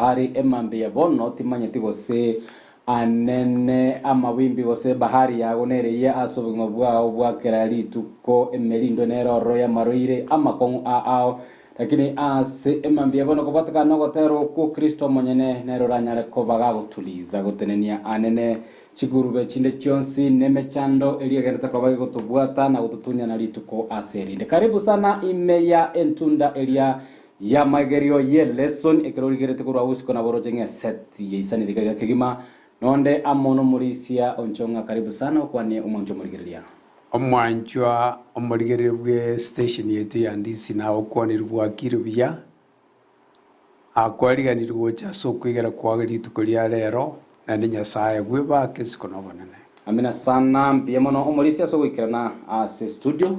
ebahari emambia bono timanyeti gose anene amawimbi gose ebahari yago nereyie ase obogima bwao bwa kera rituko emerindo nere ororo y'amarwaire amakong'u a ao Lakini ase emambia bono kobwatekana nogotera okwo Kristo omonyene nere oranyare koba gagotuliza gotenenia anene chigurube chinde chionsi nemechando eria egenderete koba gegotobwata na gototunyana rituko ase erinde. Karibu sana ime ya entunda eria y'amaigerio ye lesson ekero origerete korwa usiku nabo oroche ng'a eseti yaisanire iga iga kegima nonde amo nomorisia onchong'a karibu sana okwanie omwancho omorigereria. Omwanchwa omorigereria bwe station yaito ya Ndisi nagokwanire bwakire buya, akwariganirie gocha ase okoigera kwa rituko ria rero, naende Nyasae agwebake isiko na obonene. Amina sana mbuya mono omorisia ase ogoikerana ase studio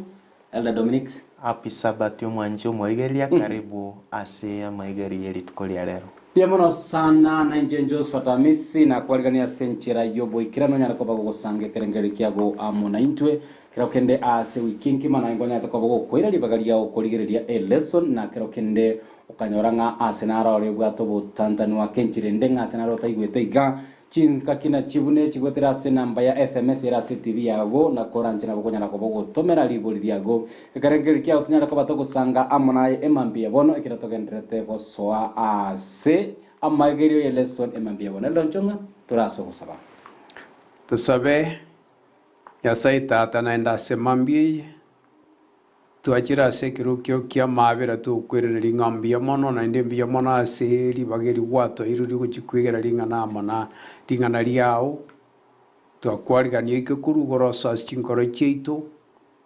Elder Dominic. Happy Sabbath omwanchi omorigereria karibu ase amaigerio ye rituko ria rero. Mbuya mono sana na inche Josephat Amisi nakwarigania ase enchera y'oboikeranu onyare koba gogosanga ekerengererio kiago amo naintwe kero kende ase wiki enkima naye nkonyarete koba gokoira ribaga riao korigereria elesson na kero kende okanyora ng'a ase naro ore obwate obotantanu ake enchera ende ng'a ase naro otaigwete iga Chingaki nachio buna echigoetera ase enamba ya sms ere ase TV yago, na koranche nabo okonyara koba ogotomera ribori riago. Ekerengererio kiago tonyare koba togosanga amo naye emambia bono ekero togendererete gosoa ase amaegerio ye lesson emambia bono. Ere onchong'a tore ase ogosaba. Tosabe, Nyasae Tata, naende ase mambia eye, Twachire ase ekerokio ki'amaabera tokwerereria ng'a mbuya mono, naende mbuya mono ase ribaga eri gwatoeire rigochia kwegera ring'ana amo na ring'ana riao. Twakwarigania oike korwa igoro ase ase chinkoro chiaito,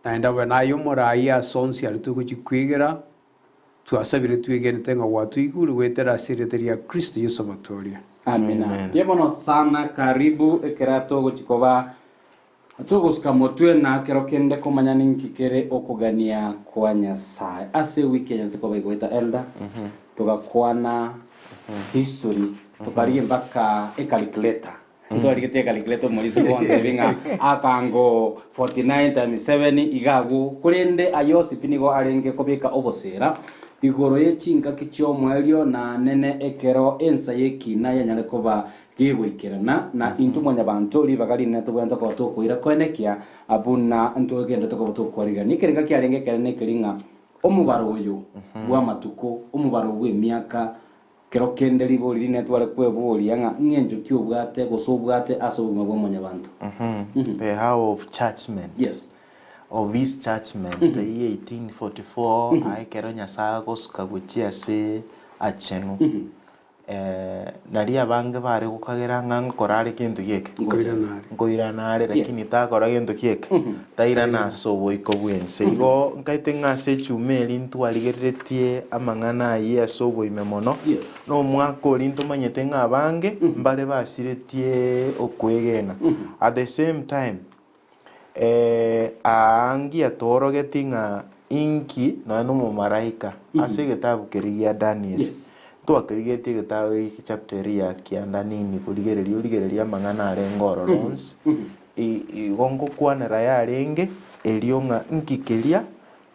naende abe naye omoraai ase onsi aria togochia kwegera, twasabire twegenete ng'a gwatoigure goetera ase erieta ria Kristo Yeso Omotoria. Amina. Amen. Mbuya mono sana karibu ekero togochia koba Togosuka motwe na kero kende komanya ninki kere okogania kwa Nyasae. Ase ewiki eye tokoba igoeta Elder, togakwana history, tokarigia mpaka ecalculator. Ntwarigetie ecalculator omorisia gontebia ng'a akango 49 times 7 iga agwo. Korende ayio onsi pi nigo arenge kobeka obosera igoro ye chingaki chi'omoerio na nene ekero ensa y'ekina yanyare koba Gegoikerana na intwe mwanyabanto ribaga rinene tobwenerete koba tokoira koenekia buna ntwegenderete koba tokwarigania. Ekerenga kiarenge ekenene ekeri ng'a omobaro oyo bw'amatuko, omobaro bw'emiaka, kero kende ribori rinene tware kweboria ng'a ng'encho ki obwate gose obwate ase obogima bwa mwanyabanto. The hour of judgment. Yes. Of his judgment, eyio 1844, aye ekero Nyasae agosuka gochia ase achenu. Nario abange bare gokagera ng'a nkora are gento geke, Nkoirana are. nkoirana are, lakini takora gento kieke, tairana ase oboiko bw'ense. Igo nkaete ng'a ase echuma eria ntwarigereretie amang'ana ayio ase oboime mono, Yes. na omwaka oria ntomanyete ng'a abange mbare basiretie okwegena. At the same time, aa ngiatoorogetie ng'a inki nonya nomomaraika ase egetabu keria gia Daniel. Yes. Ntwakerigetie egetabu eke chapter eria ya kianda nini korigereria origererie amang'ana arenge ororo onsi. I- Igo ngokwanera yarenge erio ng'a inki keria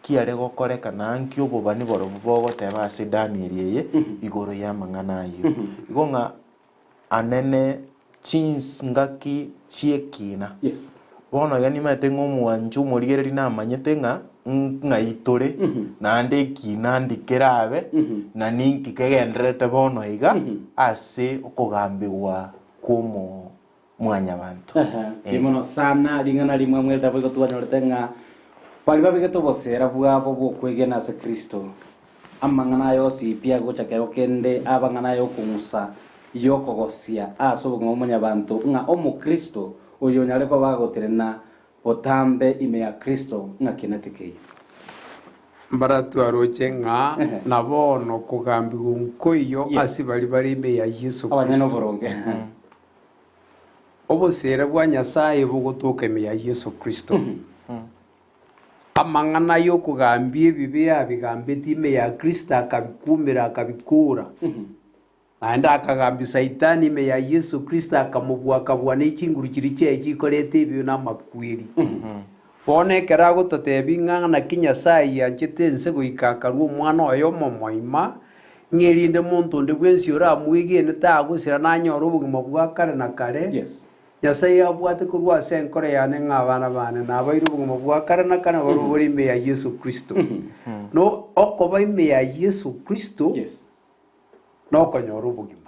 kiare gokoreka na nki obobani borobwo bogoteba ase Daniel eye igoro y'amang'ana ayio. Igo ng'a anene chingaki chi'ekiina. Yes. Bono iga nimanyete ng'a omwancho omorigereria namanyete ng'a ng'ai tore, naende ekiina ndi kerabe, na ninki kegendererete bono iga ase okogambigwa kw'omo mwanyabanto. Ehe, Eh. mono sana ring'ana rimwe mwere boigo twanyorete ng'a baria babegete obosera bwabo bw'okwegena ase Kristo, amang'ana aya onsi pi agocha kero kende abang'ana aya okong'usa y'okogosia ase obogima bwa mwanyabanto ng'a omokristo oyo onyare koba agotenena botambe ime ya Kristo ng'a kina tikeiyo. Mbaratwaroche ng'a Ehe. na bono kogambigwa nkoiyo Yes. ase baria bare ime ya Yeso Abanyene Kristo. oboronge. Oboseera bwa Nyasae bogotoka ime ya Yeso Kristo. Amang'ana ay'okogambia ebibe yabigambetie ime ya Kristo akabikumera akabikora. Naende akagambia Saitani ime ya Yeso Kristo akamobua akabua ne chinguru chiria chiaye chikoreta ebibe na amakweri. Bono ekero agototebia ng'a naki Nyasae ayianchete ense goika akarua Omwana oye omomoima, Ng'a erinde monto onde bwensi oramwegene tagosira nanyore obogima bwa kare na kare. Yes. Nyasae abwate korwa ase enkoro yane ng'a abana bane nabaire obogima bwa kare na kare nabarabwo bore ime ya Yeso Kristo. No okoba ime ya Yeso Kristo Yes. nokonyora obogima.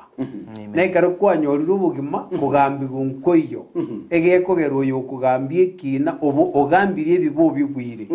Na ekero kwanyorire obogima, kogambigwa nkoiyo, egekogera oyo okogambia ekiina obo ogambirie ebibe obibuire,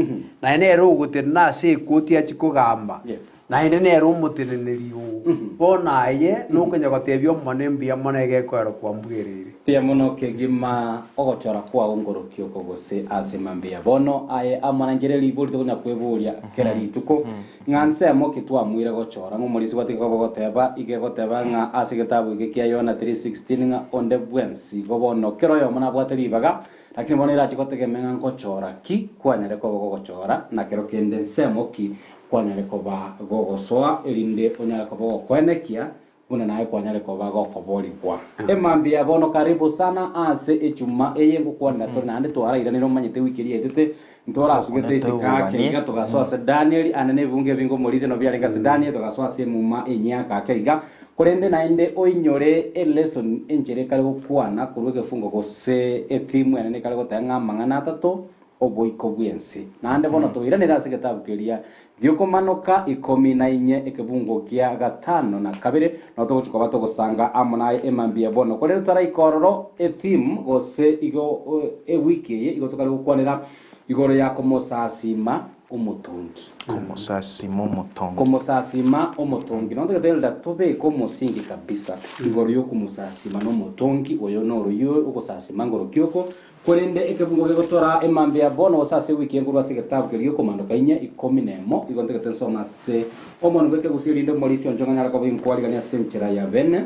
naye nere ogotenena ase ekoti achie kogamba, Yes. naende nere omoteneneri oo. Bono aye nokonya gotebia Omonene mbuya mono egekoero kwambuereire. Mbuya mono kegima ogochora kwao ngoroki oko gose ase mambia. Bono aye amo nainche ribori tokonya kweboria kera rituko, Ng'a nsemo ki twamoire gochora? Ng'a omorisia gwatiga koba ogoteba, iga egoteba ng'a ase egetabu eke kia Yohana 3:16 ng'a onde bwensi igo bono kera oyomo nabwate ribaga, lakini bono erache gotegemea ng'a ngochora ki kwanyare koba gogochora, na kero kende nsemo ki kwanyare koba gogosoa erinde onyare koba ogokoenekia Buna naye kwanyare koba gokoborigwa. Emambia bono karibu sana ase echuma eye ngokwanera tore naende twarairanire omanyete ewiki eria yaetete ntwarasugete Tokunete isiko ake obobani. iga togasoa ase Danieli ande na ebibungo ebinge omorisia nabo biarenge ase Danieli togasoa ase emuma enyia ake iga korende naende oinyore elesson enchera ekare gokwana korwa egefungo gose etheme enene ekare goteba ng'a amang'ana atato oboiko bw'ense. Naende bono toiranere ase egetabu keria gi'okomanoka ikomi na inye ekebungo gia gatano na kabere, nao togochia koba togosanga amo naye emambia bono. Korende totaraika ororo etheme gose igo ewiki eye igo tokare gokwanera igoro ya komosasima omotongi. Komosasima omotongi. Komosasima omotongi. Nonya togete elder tobeke omosingi kabisa igoro yokomosasima nomotongi oyo noroyio ogosasima ngoroki oko Korende ekebungo kegotora emambia ya bono gose ase ewiki enkorwa ase egetabu keria gi'okomandoka inye ikomi nemo, igo ntagete nsome ase omonwa bw'ekegusi erinde omorisia onchong'e anyare koba inkwarigania ase enchera ya bene.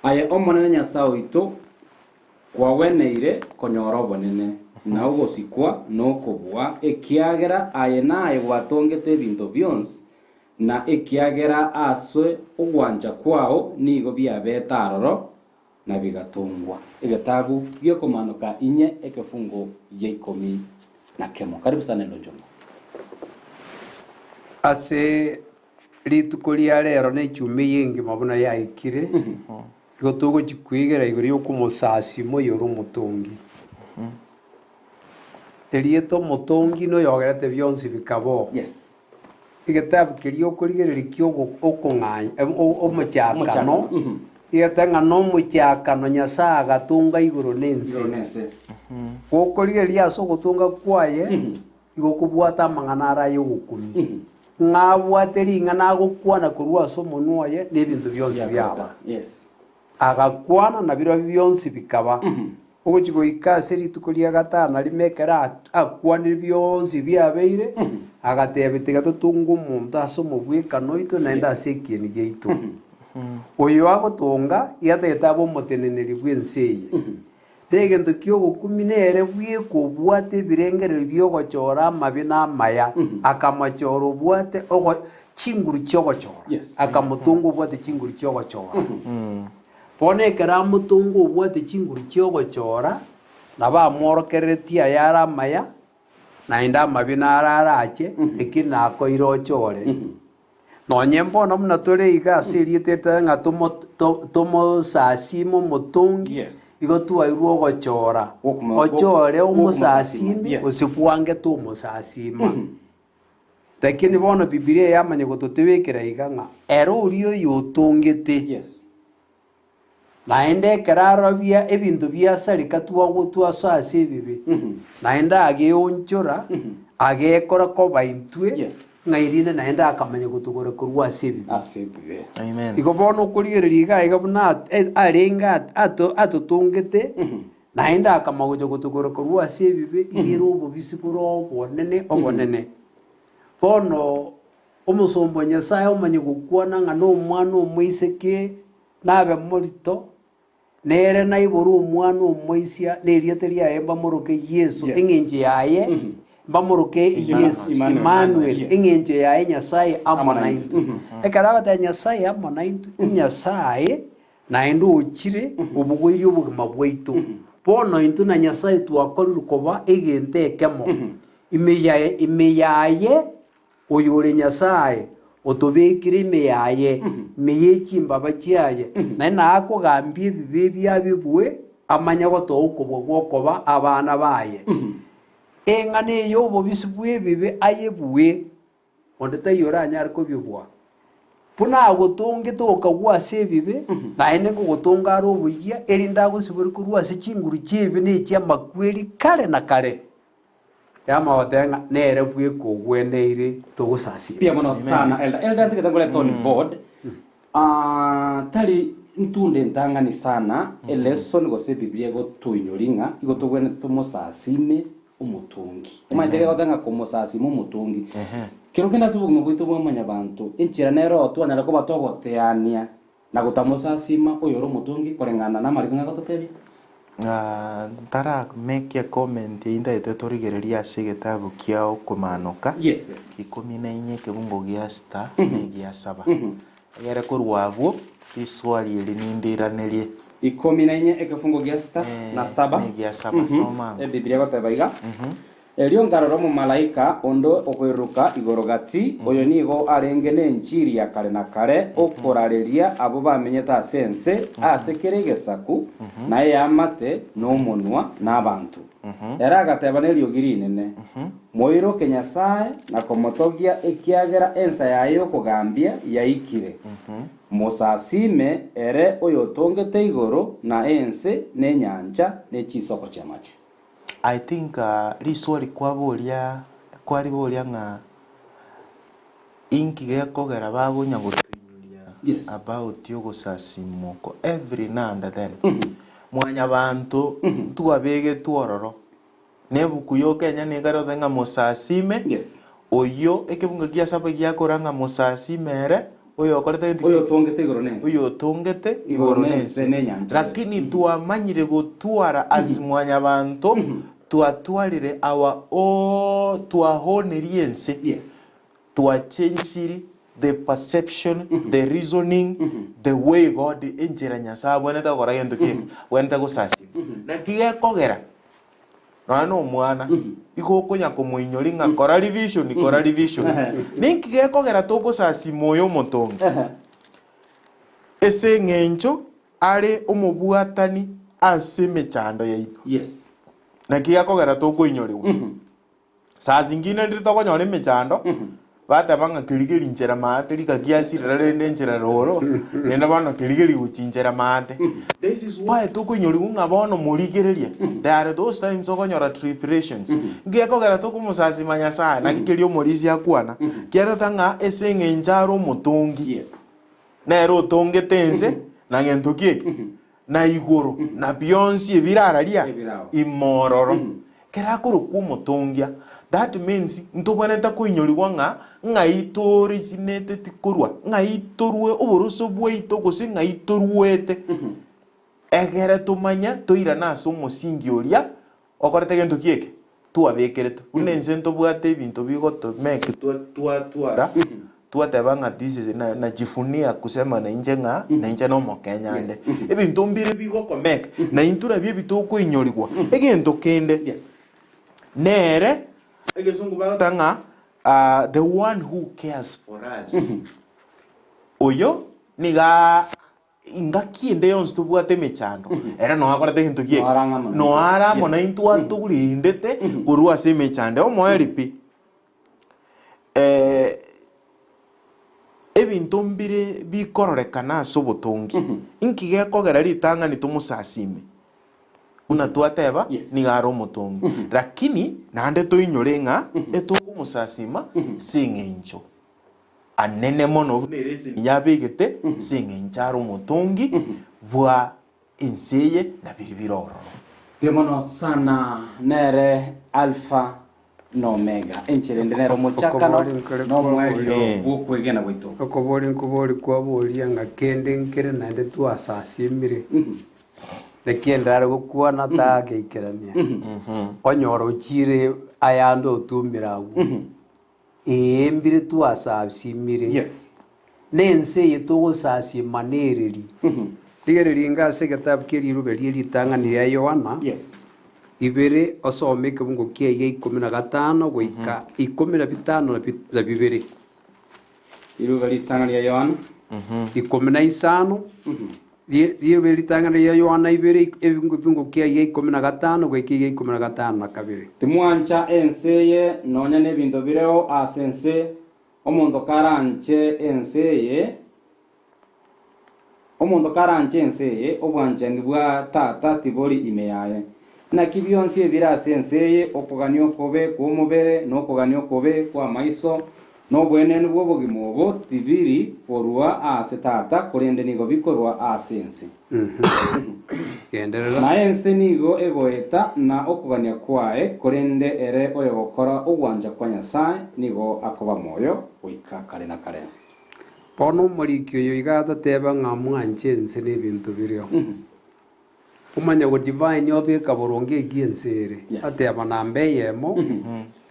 Aye Omonene Nyasae oito, kwagweneire konyora obonene, na ogosikwa, na okobua, ekiagera aye naye gwatongete ebinto bionsi, na ekiagera ase ogwancha kwao nigo biabete aroro, na bigatongwa. Egetabu gi'okomanoka inye ekefungo gia ikomi na kemo. Karibu sana Endo Njongo. Ase rituko ria rero na echuma eye engima buna yaikire, igo togochia kwegera igoro y'okomosasima oyore omotongi. Erieta omotongi noyogerete bionsi bikaba oo. Yes. Egetabu keria okorigereria ki'ogo- okong'anya o- omochakano, Omochakano, mhm. egete ng'a nomochakano Nyasae agatonga igoro na ense. Igoro na ense. Gokorigereria ase ogotonga kwaye, igo okobwata amang'ana are ay'ogokumia, ng'a abwate ring'ana agokwana korwa ase omonwa oye, na ebinto bionsi biaba. Yes. Agakwana, na birobio bionsi bikaba. Ogochia goika ase rituko ria gatano na rimo ekero akwanire bionsi biabeire, agateba, Tiga totonge omonto ase omobwekano oito naende ase ekieni giaito. Oyo agotonga iga atagete abe omoteneneri bw'ense eye. Negento ki'ogokumia nere bweka obwate ebirengererio bi'ogochora amabe na amaya, akamochora obwate ogo chinguru chi'ogochora, Yes. akamotonga obwate chinguru chi'ogochora. Bono ekero amotonga obwate chinguru chi'ogochora, nabo amworokereretie ayare amaya, naende amabe naro arache, lakini nakoire ochore. Nonye mbono buna tore iga ase erieta eri ng'a tomo to tomosasime omotongi, Yes. igo twairwe ogochora, Gokuma- ochore gokomo- omosasime Yes. gose bwange tomosasima. Lakini bono Bibilia yamanya gototebekera iga ng'a ere oria oyotongete, Yes. Naende ekero arabia ebinto biasareka twagotwa ase ase ebibe, naende ageonchora, agekora koba intwe, Yes. ng'a erinde naende akamanya gotogora korwa ase ebibe. Ase ebibe. Amen. Igo bono okorigereria iga iga buna at- e- arenge at- ato- atotongete, naende akamanya gocha gotogora korwa ase ebibe, iga ere obobisi bore obonene obonene. Bono omosomba o Nyasaye omanye gokwana ng'a nomwana omoiseke Nabe morito, nere naibore omwana omoisia, na erieta riaye mbamoroke Yeso, Yes. eng'encho yaye mbamoroke Yeso, Emmanuel. Emmanuel, Yes. eng'encho yaye Nyasaye amo Amo naintwe. naintwe. Ekero agoteba Nyasaye amo naintwe, Nyasaye naende ochire obogoirie obogima bwaito. Bono intwe na Nyasaye twakorirwe koba egento ekemo. Ime yaye, ime yaye Oyore Nyasae, Otobekire ime yaye, ime ye chimbaba chiaye, naende nakogambie ebibe ebi abibue, amanye gotoa okobua gw'okoba abana baye. Eng'ana eye y'obobisi bw'ebibe ayebue, onde taiyo oranyare kobibua. Buna agotongete okagwa ase ebibe, naende ngogotonga are oboyia, erinde agosibore korwa ase chinguru chi'ebibe na echi'amakweri kare na kare. Yamagoteba ng'a nere bweka ogweneire togosasiima. Mbuya mono sana Elder. Elder ntigete nkorete on board. Ah, tari ntunde entang'ani sana elesson gose ebibilia egotoinyori ng'a igo togwenerete tomosasime omotongi. Omanyete gegoteba ng'a komosasima omotongi. Kero kende ase obogima bwaito bwa mwanyabanto, enchera nere oo twanyara koba togoteania na gotamosasima oyore omotongi koreng'ana namariko ng'a agototebia. Ntara make a comment eyio ntagete torigererie ase egetabu kia okomanoka Yes, yes. ikomi na inye ekebungo gia sita na egia saba. Egere korwa abwo riswali eri nindiranerie. 14 ekefungo gia sita na saba. Na egia saba, soma ango. Ebibilia egoteba iga, Erio nkarora omomalaika onde okoiruruka igoro gati, oyo nigo arenge nenchiri ya kare na kare, okorareria abwo bamenyete ase ense, ase kera egesaku, na eamate, na omonwa, na abanto. Ere agateba neriogi rinene, Moiroke Nyasae na komotogia, ekiagera ensa yaye y'okogambia yaikire. Mosasime ere oyotongete igoro, na ense, na enyancha, ne chisoko chi'amache. I think riswali kwaboria kwariboria ng'a inki gekogera bagonya gotoinyuria Yes. about ogosasimwa oko every now and then. Mwanyabanto ntwabegetwe ororo, na ebuku yoka enyene ekare goteba ng'a mosasime Yes. oyio ekebungo gia saba giakora ng'a mosasime ere oyokorete gento ki? Oyotongete igoro na ense. Oyotongete Igoro igoro na na ense ense. na enyancha, yes. Lakini twamanyire gotwara as mwanyabanto, twatwarire our own, twahonirie ense, Yes. twachenchiri the perception, the reasoning, the way God, enchera Nyasaye abwenerete gokora gento ki eke, abwenerete gosasima. Naki gekogera Nonya na omwana, igo okonya komoinyori ng'a kora revision, kora revision. Ninki gekogera togosasima oyo omotongi? Ase eng'encho are omobwatani ase emechando yaito. Yes. Naki gekogera tokoinyorigwa. Saa zingine ndiri tokonyora emechando, bateba ng'a kerigerie nchera maate rika giasirera rende nchera roro, rende bono kerigerie gochia nchera maate. This is why tokoinyorigwa ng'a bono morigererie, there are those times okonyora tribulations. Ngekogera tokomosasima Nyasaye, naki keria omorisia akwana, kiareta ng'a ase eng'encho are omotongi, Yes. nere otongete ense, na gento ki eke? Na igoro, na bionsi ebirararia Ebirao. ime ororo. Kera akorokwa omotongia, that means ntobwenerete koinyorigwa ng'a ng'ai torigineteti korwa, ng'ai torwe oboroso bwaito gose ng'ai toruete, egere tomanye toirane ase omosingi oria okorete gento ki eke? Twabekeretwe. Buna ense ntobwate ebinto bigoto make twatwara, twateba ng'a this is na najivunia kusema nainche ng'a nainche na omokenya ande. Ebinto mbire bigokomake, na intwe nabio ebi tokoinyorigwa. Egento kende, Yes. nere egesongo bagoteba ng'a ah, the one who cares for us. Oyo niga Engaki ende yonsi tobwate emechando, ere noyo akorete egento ki eke? Noyo are amo naintwe. Noyo are amo Yes. naintwe atorendete korwa ase emechando. Omoerio pi, eh, ebinto mbire bikororekana ase obotongi, inki gekogera ritang'ani tomosasime? Buna twateba, Yes. nigo are omotongi. Lakini naende toinyore ng'a etokomosasima ase eng'encho anene mono buna ereseni yabegete ase engencho are omotongi bwa ense eye na biria bire ororo. Mbuya mono sana nere Alpha na Omega, enchera ende nere omochakano Okobori nkore na omoerio kwaboria. Eh. bw'okwegena gwaito. Okobori nkobori kwaboria ng'a kende nkere naende twasasimire. Naki endare gokwana tageikerania. Onyora ochire ayande otumire agwo. Ee, mbire twasasimire, Yes. na ense eye togosasima nereri. Rigereria inga ase egetabu kie riruube rie ritang'ani ria Yohana, Yes. ibere osome ekebungo kiaye gia ikomi na gatano goika ikomi na bitano na bibere. Riruube ritang'ani ria Yohana. 15, Riruube ritang'ani ria Yohana ibere, ebingo kia iga 15 goika iga 52. Timwancha ense eye, nonya nebinto bireo ase ense. Omonto karanche ense eye, Omonto karanche ense eye, obwanchani bwa Tata tibori ime yaye. Naki bionsi ebire ase ense eye, okogania okobe kw'omobere, na okogania okobe kw'amaiso, na oboenenu bw'obogima obo, tibiri korwa aase Tata, korende nigo bikorwa ase ense. Genderera. Na ense nigo egoeta na okogania kwaye, korende ere oyogokora ogwancha kwa Nyasae nigo akoba moyo goika kare na kare. Bono omoriki oyo iga atateba ng'a mwanche ense na ebinto bireo. Omanye godivine obeka boronge eki ense ere. Yes. Ateba namba eyemo,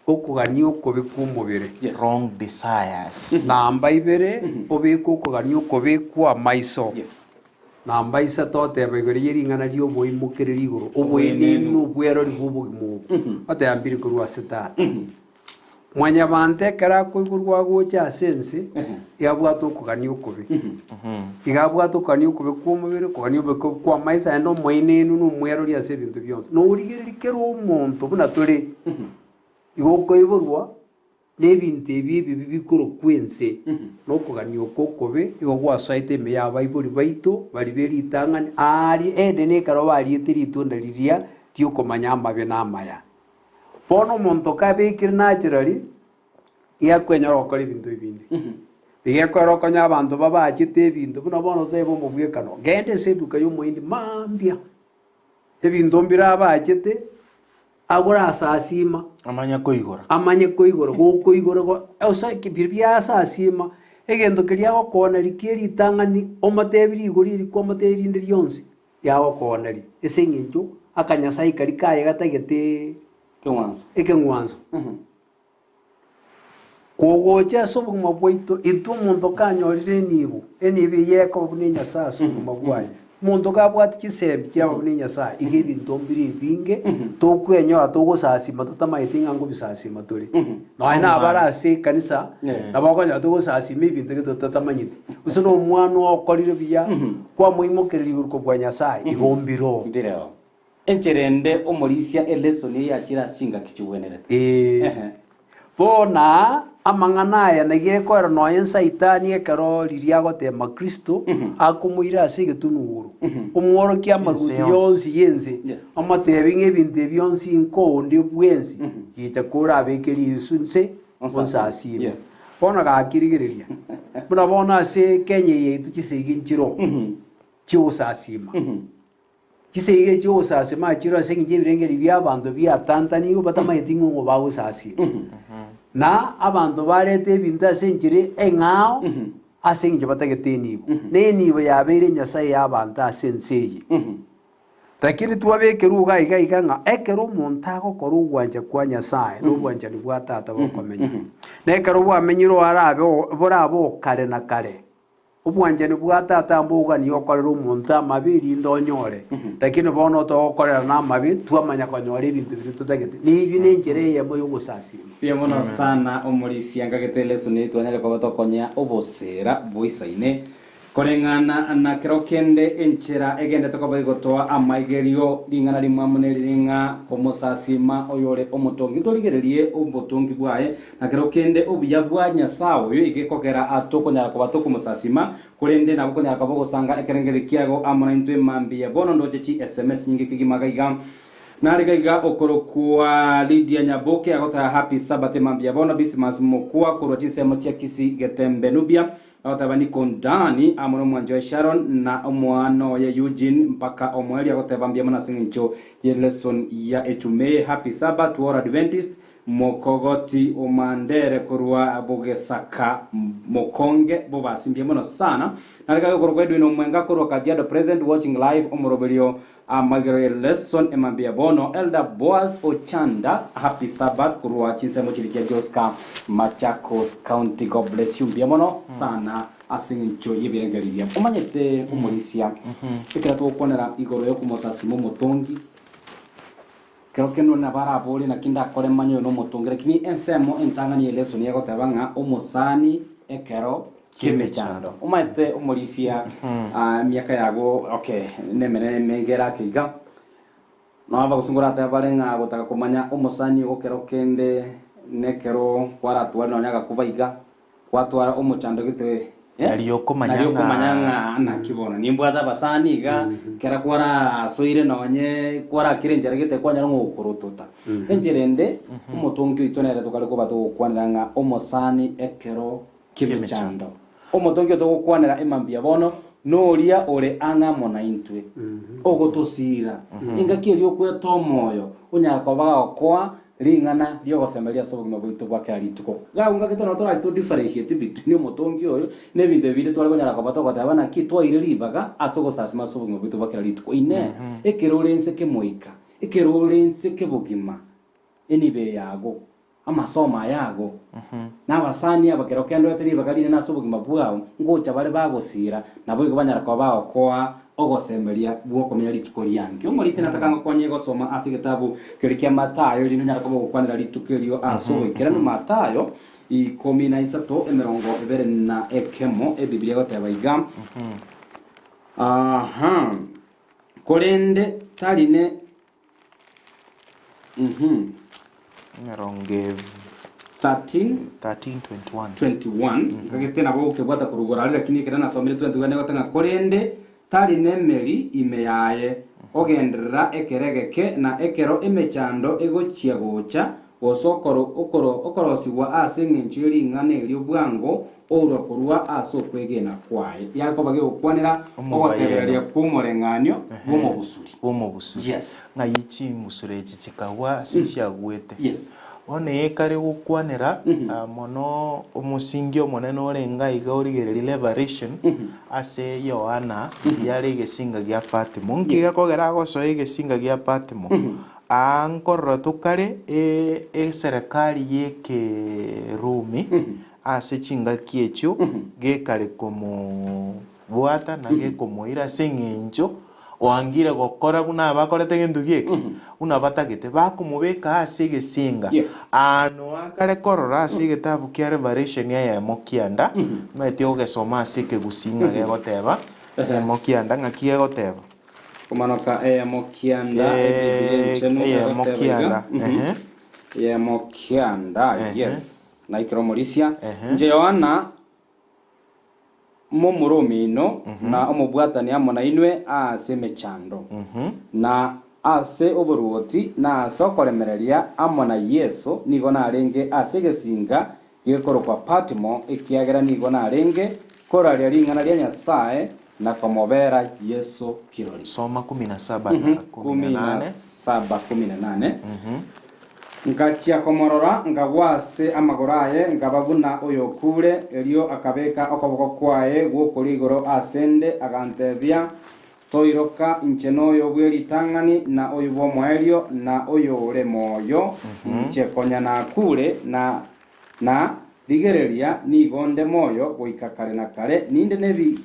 okogania okobe kw'omobere. Yes. Wrong desires. Namba ibere, obeke okogania okobe kw'amaiso. Yes. Namba isato oteba igoro ye ring'ana ri'oboimokereri igoro, oboenenu na obwerori bw'obogima obo. Oteba mbiri korwa ase Tata. Mwanyabanto ekero akoiborwa agocha ase ense, iga abwate okogania okobe. Iga abwate okogania okobe kw'omobere, okogania okobe kw'amaiso, naende omoenenu na omwerori ase ebinto bionsi. Na origereria kera omonto buna tore, igo okoiborwa na ebinto ebi ebibe bikorokwa ense, na okogania oko okobe igo gwasoete ime y'abaibori baito baria be ritang'ani aaria Edeni ekero bariete ritunda riria ri'okomanya amabe na amaya. Bono omonto kabekire naturally, iga akwenyora gokora ebinto ebinde. Iga ekero okonya abanto babachete ebinto buna bono totebe omobwekano, genda ase eduka ya omohindi mambia, ebinto mbire abachete, agore asasima, Amanye koigora. amanye koigora, gokoigora go ase biria bia asasima, egento keria agokooneria kie ritang'ani, omotebi rigori eri kwamotebi rinde rionsi. Yagokooneria, ase engencho akanyasae karia kaye gatagete Ekeng'wanso. ekeng'wanso. Kogocha ase obogima bwaito, intwe omonto kanyorire enibo, enibo eyio ekoba buna enyasae ase obogima bwaye. Omonto kabwate chisemi chiaba buna enyasae, iga ebinto mbire ebinge tokwenyora togosasima totamanyeti ng'a ngobisasima tore. Nonya nabare ase ekanisa, Yes. nabo okonyora togosasima ebinto gete totamanyeti. Gose na omwana okorire buya, Kwamoimokereria igoro kobua Nyasae, igo mbiroo. Mbireo. Enchera ende omorisia elesoni eye achire ase chingaki chigwenerete. Ee. Ehe. Bono aa amang'ana aya naki ekoera nonya Saitani ekero riria agoteema Kristo, akomoira ase egetunwa igoro, omworokia amaruoti Ense yonsi. yonsi y'ense, Yes. amotebi ng'a ebinto ebi bionsi nkoonde bwensi, gicha korabeke risu nse onsasiime. Yes. Bono gaki rigereria, buna bono ase Kenya eye yaito chisegi nchiroo chi'ogosasiima. Chisegi echi chi'ogosasiima chiroo ase eng'encho y'ebirengererio bi'abanto biatantanigwe batamanyeti ng'a ng'o bagosasiima. Na abanto barete ebinto ase enchera eng'ao ase eng'encho batagete enibo. Na enibo yabeire enyasae y'abanto ase ense eye. Lakini twabekerwe iga iga iga ng'a ekero omonto agokora ogwancha kwa Nyasae na obwanchani bwa Tata bokomenya, na ekero bwamenyire orabe borabe okare na kare, obwanchani bwa Tata mboganie okorera omonto amabe erinde onyore, lakini bono togokorera na amabe twamanya konyora ebinto biria totagete. Neyio nenchera eyemo yogosasima. Mbuya mono sana omorisia nkagete lesson eye twanyare koba tokonyea obosera boisaine. Koreng'ana na kero kende enchera egendete koba egotoa amaigerio, ring'ana rimwamu neriri ng'a komosasima oyore omotongi. Torigererie obotongi bwaye, na kero kende obuya bwa Nyasae oyo igekogera tokonyara koba tokomosasima, korende nabo okonyara koba ogosanga ekerengererio kiago amo naintwe mambia. Bono ndoche chi sms nyinge kegima gaiga. Nare gaiga okorokwa Lydia Nyaboke agotaya Happy Sabbath mambia bono Dismas Mokua korwa chinsemo chia Kisii Getembe Nubia Agoteba Niko Dani amo nomwanchi oye Sharon na omwana oye Eugene mpaka omoerio agoteba mbuya mono ase eng'encho ye lesson ya echuma eye Happy Sabbath to all Adventist Mokogoti Omandere korwa Bogesaka Mokonge Bobasi mbuya mono sana Nare gaiga okorokwa Edwin Omwenga korwa Kajiado present watching live omoroberio Amagero ye lesson emambia bono Elder Boaz Ochanda happy Sabbath korwa chinsemo chiria chia Joska Machakos County God bless you mbuya mono sana ase eng'encho y'ebirengererio biabo omanyete omorisia ekero togokwanera igoro yokomosasima omotongi kero kende nabo arabore naki ndakore manye oyo nomotongi lakini ensemo entang'ani ye lesson egoteba ng'a omosani. ekero ki'emechando. Omanyete omorisia emiaka yago okay nemenene emenge ere ake iga, Nabo abagusii ngoratebe bare ng'a gotaka komanya omosani ogo kero kende nekero kwaratware nonya agakuba iga, kwatwara omochando gete eh, Nario okomanya nario okomanya ng'a ng'a naki bono nimbwate abasani iga, kera kwarasoire nonye kwarakire enchera gete kwanyora ng'a ogokorotota. Enchera ende, omotongi oito nere tokare koba togokwanera ng'a omosani ekero ki'emechando. Omotongi otogokwanera emambia bono noria ore ang'e amo naintwe, ogotosiira. Engaki eria okweta omoyo, onyare koba gagokoa ring'ana ri'ogosemeria ase obogima bwaito bwa kera rituko. Gagongakete nabo torache to differentiate between omotongi oyo na ebinto ebi binde tware konyara koba togoteba naki twaire ribaga ase ogosasima ase obogima bwaito bwa kera rituko. Inee! Ekero ore inse kemoika, ekero ore inse kebogima, enibo yago, Amasomo aya ago, na abasani aba kero kendoete ribaga rinene ase obogima bwao, ngocha bare bagosiira, naboigo banyara koba bagokoa ogosemeria gw'okomenya rituko riange. Omorisia nataka ngokonye gosoma ase egetabu keria kia Mathayo, erinde onyare koba ogokwanera rituko erio ase oboikeranu. Mathayo 13, 21, Ebibilia egoteba iga, Aha, korende tari ne Emerongo eb- 13 13:21. 21 nkagete nabo gokebwata korwa igoro aria lakini ekero nasomire 21 egoteba ng'a korende tari nemeri ime yaye ogenderera ekero egeke na ekero emechando egochia gocha gose okoro okoro okorosigwa ase eng'encho ye ring'ana erio bwango ourwa korwa ase okwegena kwaye. Yakoba gegokwanera Omobayeno. ogotebereria kw'omoreng'anio bw'omobusuri. Bw'omobusuri. Yes. Ng'ai chimbusuro echi chikagwa ase chiagwete. Yes. Bono ekare gokwanera mono omosingi omonene orenge aiga origereria Revelation ase Yohana riria are egesinga gia Patimo. Nki gekogera agosoa egesinga gia Patimo? Aa nkorora tokare eserekari y'Ekerumi Ase chingaki echio gekare komobwata na gekomoira ase engencho oangire gokora buna abakorete gento gieke, buna batagete, bakomobeka ase egesinga. Yes. Aa noa akare korora ase egetabu kia Revelation eyemo kianda, omanyete ogesoma ase ekegusii ng'a gegoteba, eyemo kianda ng'aki gegoteba? Komanoka eyemo kianda, Ebibilia enchenu Eyemo egoteba iga. kianda, ehe. Eyemo kianda, Ehe. yes. Naikire omorisia, Ehe. inche Yohana, momura omino, na omobwatani amo nainwe ase emechando, na ase oboruoti, na ase okoremereria amo na Yeso, nigo narenge ase egesinga gekorokwa Patmo, ekiagera nigo narenge koraria ring'ana ria Nyasae na komobera Yeso kirori. Soma kumi na saba na kumi Kumi na na nane. saba kumi na nane. Ngachia komorora, nkagwa ase amagoro aye, nkaba buna oyokure. Erio akabeka okoboko kwaye gw'okorio igoro ase 'nde, agantebia, Toiroka, inche noyo bwe ritang'ani, na oyo bw'omoerio, na oyore moyo. Inche konya nakure, na na rigereria, nigo nde moyo goika kare na kare, ninde nebi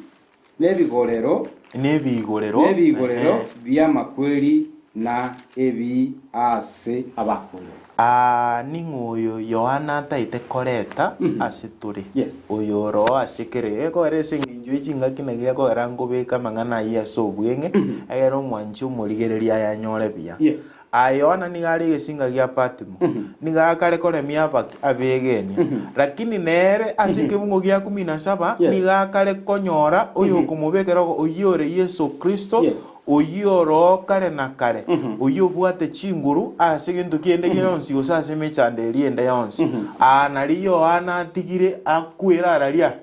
nebigorero Nebiigorero, nebiigorero ehe. bi'amakweri na ebi aase abakure. Aa, ning'o oyo Yohana ataete koreta ase tore? Yes. Oyo oroo ase kera gekogera ase eng'encho ye chingaki naki gekogera nkobeka amang'ana ayio ase obweng'e, egere omwanchi omorigereria ayanyore buya. Yes. Aa, Yohana nigo are egesinga gia Patimo, nigo akare koremia abegenia. Lakini nere ase ekebungo gia kumi na saba Yes. nigo akare konyora oyokomobekera oyio ore Yeso Kristo, Yes. oyio oroo kare na kare, oyio obwate chinguru ase gento kende gionsi gose ase emechando eria ende yonsi. Aa nario Yohana atigire akwere araria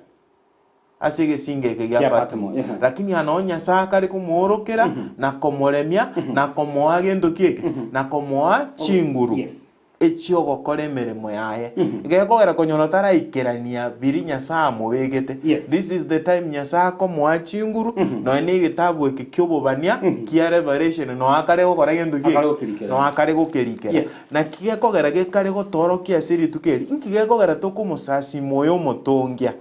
ase egesingo eke gia Kia Patmo. Patmo, ehe. Lakini aa noo Nyasae akare komoorokera, na komoremia, na komoa gento ki eke? Na komoa chinguru Yes. echi'ogokora emeremo yaye. Gekogera konyora taraikerania biria Nyasae amobegete. Yes. This is the time Nyasae akomoa chinguru, nonya na egetabu eke ki'obobania kia Revelation noo akare gokora gento ki Akare eke? gokerikera. Noo akare gokerikera. Yes. Naki gekogera gekare gotoorokia ase rituko eri? Inki gekogera tokomosasima oyo omotongia?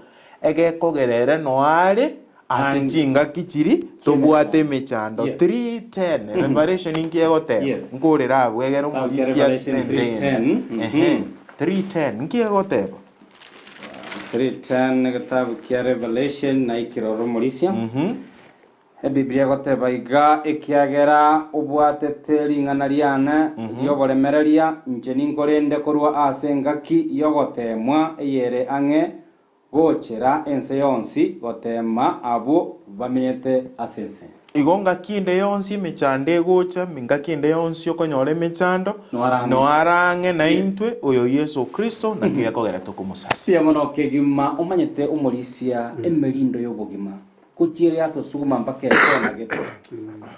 Egekogera ere noare ase And- chingaki chiri tobwate emechando. Yes. 3:10 Revelation inki egoteba? Yes. Nkorera abwo egere Taukia omorisia Revelation nende 3:10, ende. Ehe. 3:10 inki egoteba? 3:10 egetabu kia Revelation na ikiroro omorisia. Ebiblia egoteba iga, Ekiagera obwatete ring'ana riane ri'oboremereria, inche ninkorende korwa ase engaki y'ogoteemwa eyere ang'e gochera ense yonsi, goteema abwo bamenyete ase ense. Igo ngaki ende yonsi emechando egocha, ngaki ende yonsi okonyora emechando, Noarang'e. noarang'e naintwe, oyo Yeso Kristo, nakio gekogera tokomosasima. Mbuya mono kegima omanyete omorisia emerindo y'obogima. Gochia yatosuguma mpaka ekona gete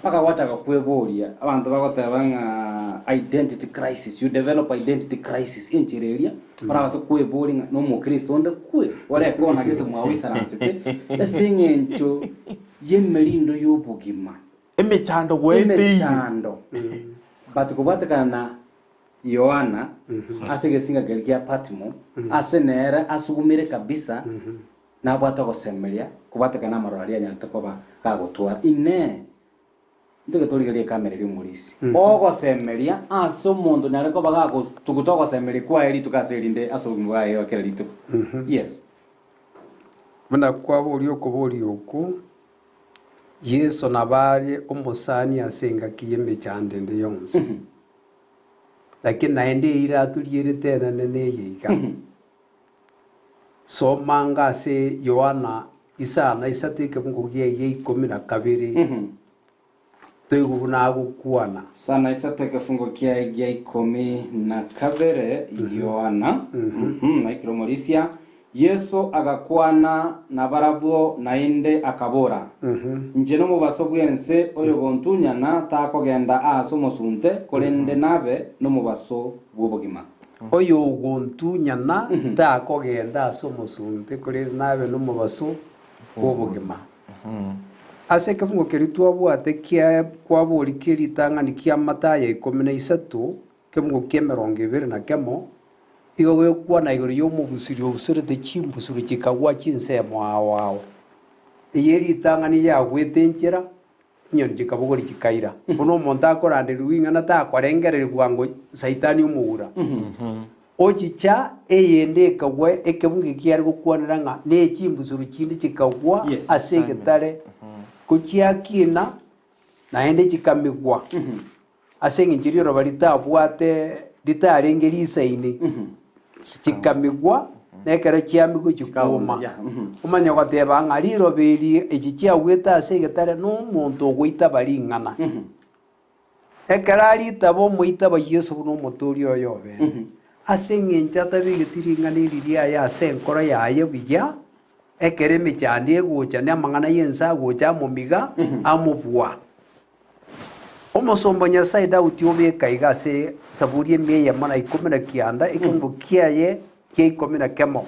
mpaka gwachaka kweboria abanto bagoteba ng'a identity crisis, you develop identity crisis enchera eria orabase kweboria ng'a na omokristo onde kwe ore ekona gete mwagoisaransete ase eng'encho y'emerindo y'obogima. Emechando gwaeteire. Emechando but kobwatekana na Yohana ase egesinga keria kia Patmo ase nere asugumire kabisa. Nabwate ogosemeria kobwatekana namaroro aria anyarete koba gagotwara. Inee! Ntoke torigererie ekamera eria omorisia ogosemeria ase omonto onyare koba gagotuguta ogosemeria kwaye rituko ase erinde ase obogima bwaye bwa kera rituko? Yes. Buna kwaboria okoboria okwo, Yeso nabo are omosani ase engaki y'emechando ende yonsi. Lakini naende eira atorierete enene neye iga. Soma anga ase Yohana isano isato ekebungo gia gia ikomi na kabere, toigwe buna agokwana. Isano isato ekefungo kiaye gia ikomi na kabere, Yohana, naikire omorisia. Yeso agakwana nabarabwo naende akabora, Inche nomobaso bw'ense, oyogontunyana takogenda aase omosunte, korende nabe nomobaso bw'obogima. Oyogontunyana takogenda ase omosunte, korende nabe nomobaso bw'obogima. Ase ekefungo keria twabwate kia kwaboria kie ritang'ani kia Mathayo 13, ekefungo kia 21, igo gekwana igoro y'omobusuri obusurete chimbusuro chikagwa chinsemo ao ao. Eye ritang'ani yagwete enchera, Chinyoni chikabogoria chikaira. Buna omonto akoranderigwa ing'ana takorengereria bwango Saitani omoura. Ochicha eyende ekagwa ekebungo eke kiare gokwanera ng'a ne chimbusuro chinde chikagwa Yes. ase egetare, ko chiakina naende chikamigwa ase eng'encho riroba ritabwate ritarenge risaini. Chikamigwa, na ekero chiamigwa chikoma. Omanye goteba ng'a riroba eri echi chiagwete ase egetare nomonto ogoitaba ring'ana. Ekero aritaba omoitaba Yeso buna omotoori oye obene, ase eng'encho atabegeti ring'ana eri riaye ase enkoro yaye buya, ekero emechando egocha na amang'ana y'ense agocha amomiga, amobua. Omosomba o Nyasae Daudi obeka iga ase Saburi emia eyemo na ikomi na kianda, ekeungo kiaye kia ikomi na kemo.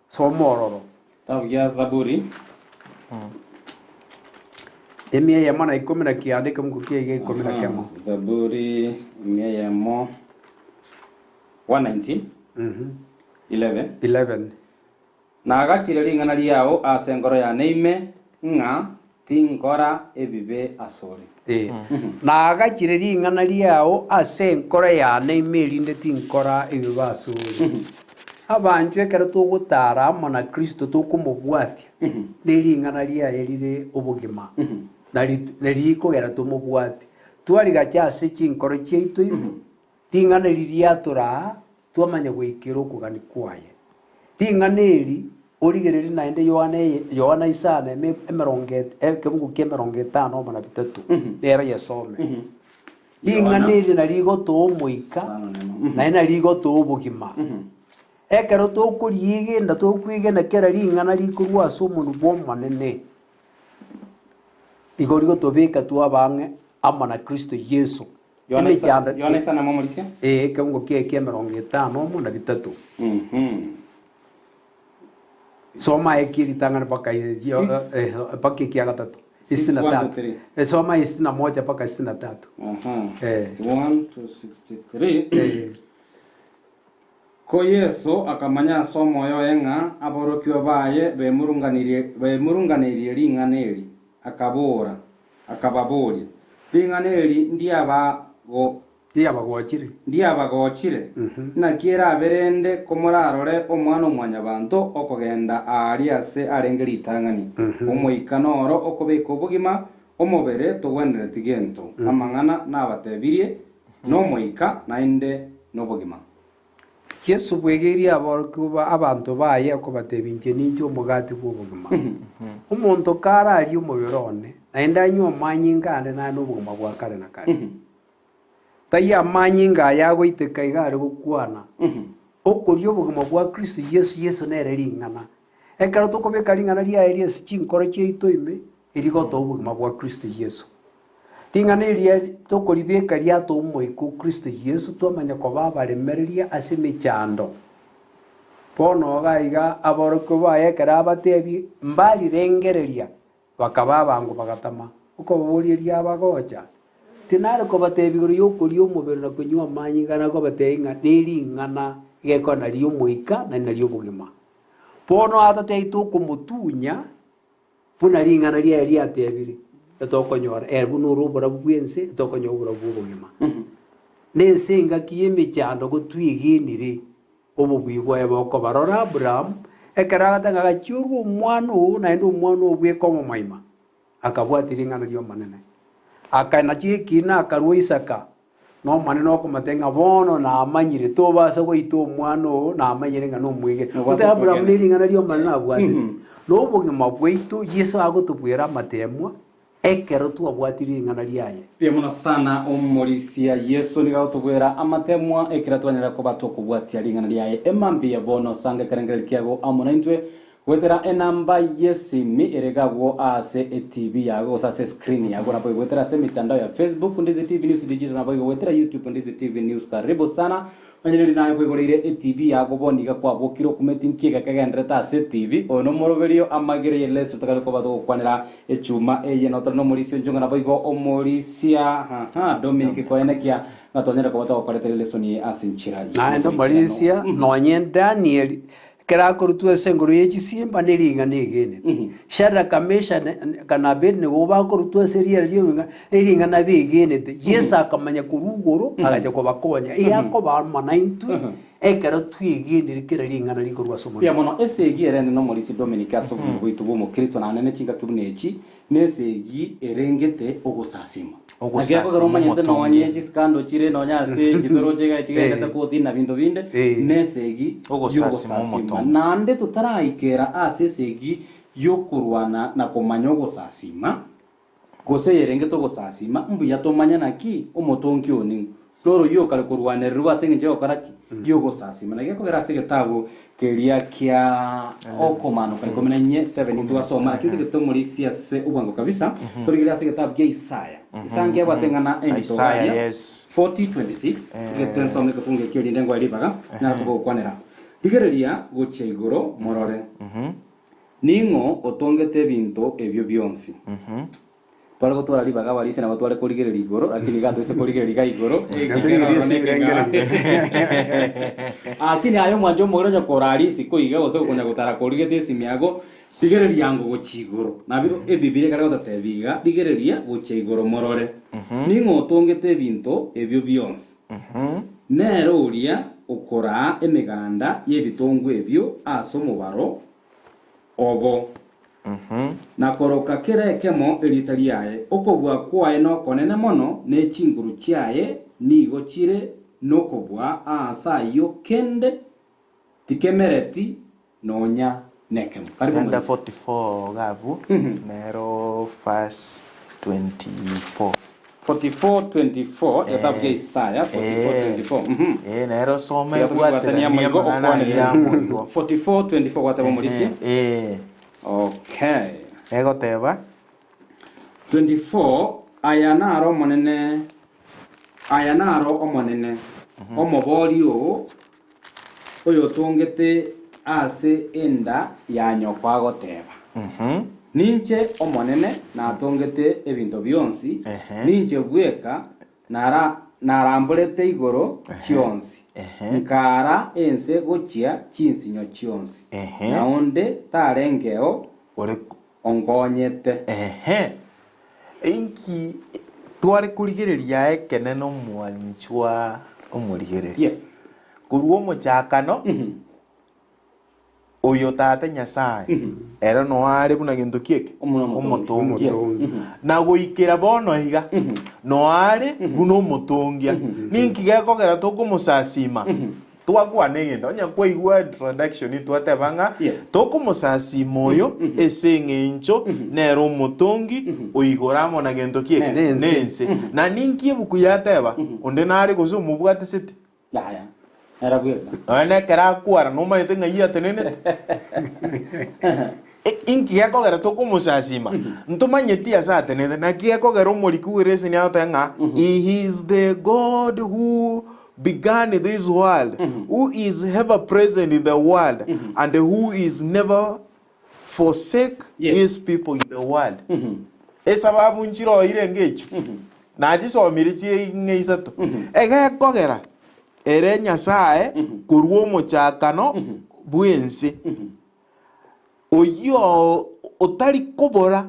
Soma ororo. Kitabu gia Zaburi. Emia eyemo na ikomi na kianda, ekeungo kiaye gia ikomi na kemo. Zaburi emia eyemo 119 11. 11. Nagachire ring'ana riao ase enkoro yane ime, ng'a tinkora ebibe asore. Ee, nagachire ring'ana riao ase enkoro yane ime erinde tinkora ebibe asore. Abanchwa ekero togotara amo na Kristo tokomobwatia, ne ring'ana riaye rire obogima, na rikogera tomobwatie. Twarigacha ase chinkoro chiaito ime, Ring'ana eri riatoraa, twamanya goikera okogania kwaye. Ring'ana eri origererie naende Yohana eye, Yohana isano eme emerongo et ekebugu kia emerongo etano omo na bitato, nero yesome. Ring'ana eri nari rigotoa omoika, naende nari rigotoa obogima. Ekero tokoriegena tokwegena kera ring'ana rikorwa ase omonwa bw'Omonene, igo rigotobeka twaba ang'e amo na Kristo Yeso. Yohana isa- Emechando Yohana isano amo omorisia. Ee, ekeungo kiaye kia emerongo etano omo na bitato. Soma ekie ritang'ani mpaka Six. mpaka ekia gatato. Six, Sitini na one, two, tatu. three. Soma sitini na moja mpaka sitini na tatu. Aha, Eh. 61 to 63. Eh, Ko Yeso akamanya ase omoyo oye ng'a aborokigwa baye bemurunganirie bemurunganeirie ring'ana eri, akabora, akababoria, Ring'ana eri ndiabago. Riabagochire. Ndiabagochire. Naki erabe rende komorarore Omwana-o-mwanyabanto okogenda aaria ase arenge ritang'ani? Omoika noro okobeka obogima, omobere togwenereti gento. Amang'ana nabatebirie nomoika, naende nobogima. Yeso bwegeirie aborokigwa ba abanto baye okobatebia, Inche ninche omogati bw'obogima. Omonto kararie omobere one, naende anywe amanyinga ane, naye nobogima bwa kare na kare. Tai amanyinga aya agoiteka iga are gokwana, okoria obogima bwa Kristo Yeso, Yeso nere ring'ana. Ekero tokobeka ring'ana riaye ri'ase chinkoro chiaito ime, erigotoa obogima bwa Kristo Yeso. Ring'ana eria tokoribeka riatoa omoika o Kristo Yeso, twamanya koba abaremereria ase emechando. Bono iga iga aborokigwa baye ekero abatebie, mbarirengereria Bakaba abango bagatama, okobaboria erio abagocha, Tinare kobatebia igoro y'okoria omobere na konywa amanyinga, nakobatebia ng'a nering'ana gekora nario omoika na nario obogima. Bono atatebia tokomotunya buna ring'ana riaye riatebire, etokonyora ere buna ore oborabu bw'ense, etokonyora oborabu bw'obogima. Nense engaki y'emechando gotwegenire. Obobui bwaye bokoba. Rora Aburaamu, ekero agataka agachiorwa omwana oo, naende omwana oo bweka omomoima, akabwatia ring'ana ri'Omonene. Akanachia ekiina akarua Isaka, na Omonene okomotebia ng'a bono namanyire, tobasa goita omwana oo, namanyire ng'a nomwegeni. Nobwate Goteba Aburaamu okwegena. ne ring'ana ri'Omonene abwatete. Na obogima bwaito, Yeso agotobuera amateemwa, Ekero twabwatire ring'ana riaye. Mbuya mono sana omorisia Yeso nigo agotobwera amatemwa ekero twanyarire koba tokobwatia ring'ana riaye. Emambia bono sanga ekerengererio kiago amo naintwe goetera enamba y'esimi ere gagwo ase etv yago gose ase escreen yago naboigo goetera ase emitandao ya Facebook Ndizi TV News Digital naboigo goetera YouTube Ndizi TV News karibu sana Onye rende naye kwaigoreire etibi yago bono iga kwabokire okumeti nki eke kegenderete ase etibi, oyo nomoroberio amagere y'eleso tokare koba togokwanera echuma eye notore nomorisia onchonga naboigo omorisia haha Dominic koenekia ng'a twanyare koba togokoretera elesoni eye ase enchera Naende y'oboikeranu. omorisia nonye Danieli Ekero akorutwa ase engoro ye chisimba ne ring'ana egenete. Shadraka, Meshaki na Abednego bakorutwa ase riera ri'obong'aini ne ring'ana begenete. Yeso akamanya korwa igoro agacha kobakonya. Iga akoba amo naintwe ekero twegenire kera ring'ana rikorwa ase Mbuya Omonene. mono esegi ere ene nomorisia Dominic ase obogima bwaito bw'omokristo naende ne chingaki buna echi Nesegi erengete ogosasima. Ogosasima Naki ekogera omanyete omotongi. nonye chisikando chire nonye ase chitoroche iga chigendete koti na binto binde, nesegi Ogosasima y'ogosasima. omotongi. Naende totaraikera ase esegi y'okorwana na komanya ogosasima, gose eyerengete ogosasima, mbuya tomanye naki omotongi oo ning'o. Noroyio okare korwanererwa ase engencho y'ogokora ki? Y'ogosasima. Naki gekogera ase egetabu keria kia Okomaanoka ikomi na inye, 7 twasoma, lakini togete tomorisia ase obwango kabisa, torigereria ase egetabu kia Isaya. Isaya nkiabwate eng'ana endito Isaya, iga aria, yes. 40:26, togete nsome ekefungo ekio erinde ngoe ribaga, nyare kobagokwanera. Rigereria gochia igoro morore, ning'o otongete ebinto ebio bionsi? Tware gotwara ribaga abarisia nabo tware korigereria igoro, lakini iga toise korigereria iga igoro, ekigera oro nekeng'ao. Lakini aye omwancha omogere onye korara isiko iga gose okonya gotara korigetie esimi yago, rigereria ango gochia igoro. Nabio Ebibilia ekare gototebia iga, rigereria gochia igoro morore, ning'o otongete ebinto ebio bionsi? Nere oria okoraa emeganda y'ebitongwa ebio ase omobaro obo. Na koroka kera ekemo erieta riaye. Okobua kwaye nokonene mono, ne chinguru chiaye nigo chire nokobua aase ayio kende tikemereti nonya nekemo. Karibu Genda Marisa. 44 iga abwo, nero verse 24. 44:24, egetabu kia Isaya 44:24. Mhm. Eh, nero soma Tiga tobibwatanie ebwateranie amo igo amang'ana okwanere. ayio amo igo. 44:24 gwateba omorisia. Eh, Okay. egoteba 24 Aya naro Omonene, aya naro Omonene, omobori oo, oyotongete ase enda ya nyoko agoteba, Ninche Omonene natongete ebinto bionsi, ninche bweka naramborete igoro chionsi, nkaara ense gochia chinsinyo chionsi, na onde tarengeo onkonyete. Inki Tware korigereria ekenene omwanchwa omorigereria. Yes. Korwa omochakano, oyo Tata Nyasae, ere noo are buna gento ki eke? Omuna omotongi. Omotongi. Yes. Omotongi. Na goikera bono iga, noo are buna omotongia. Ninki gekogera tokomosasima? Twakwana egento, onye kwaigwa introduction twateba ng'a Yes. tokomosasima oyo ase eng'encho nere omotongi oigoro amo na gento ki eke? Nense. Nense. Na ninki ebuku yateba? Onde nare gose omobwatisete? Yaya. Nere bweka. Nonya nekero akwara nomanyete ng'ai atenenete. Inki gekogera tokomosasima? Ntomanyeti ase atenenete. Naki gekogera omoriki bw'ereseni agoteba ng'a he is the God who began this world, who is ever present in the world, and who is never forsake Yes. his people in the world. Esababu nchiroire engecho, nachisomire chire ing'e isato. Egekogera ere Nyasae korwa omochakano bw'ense, oyio otari kobora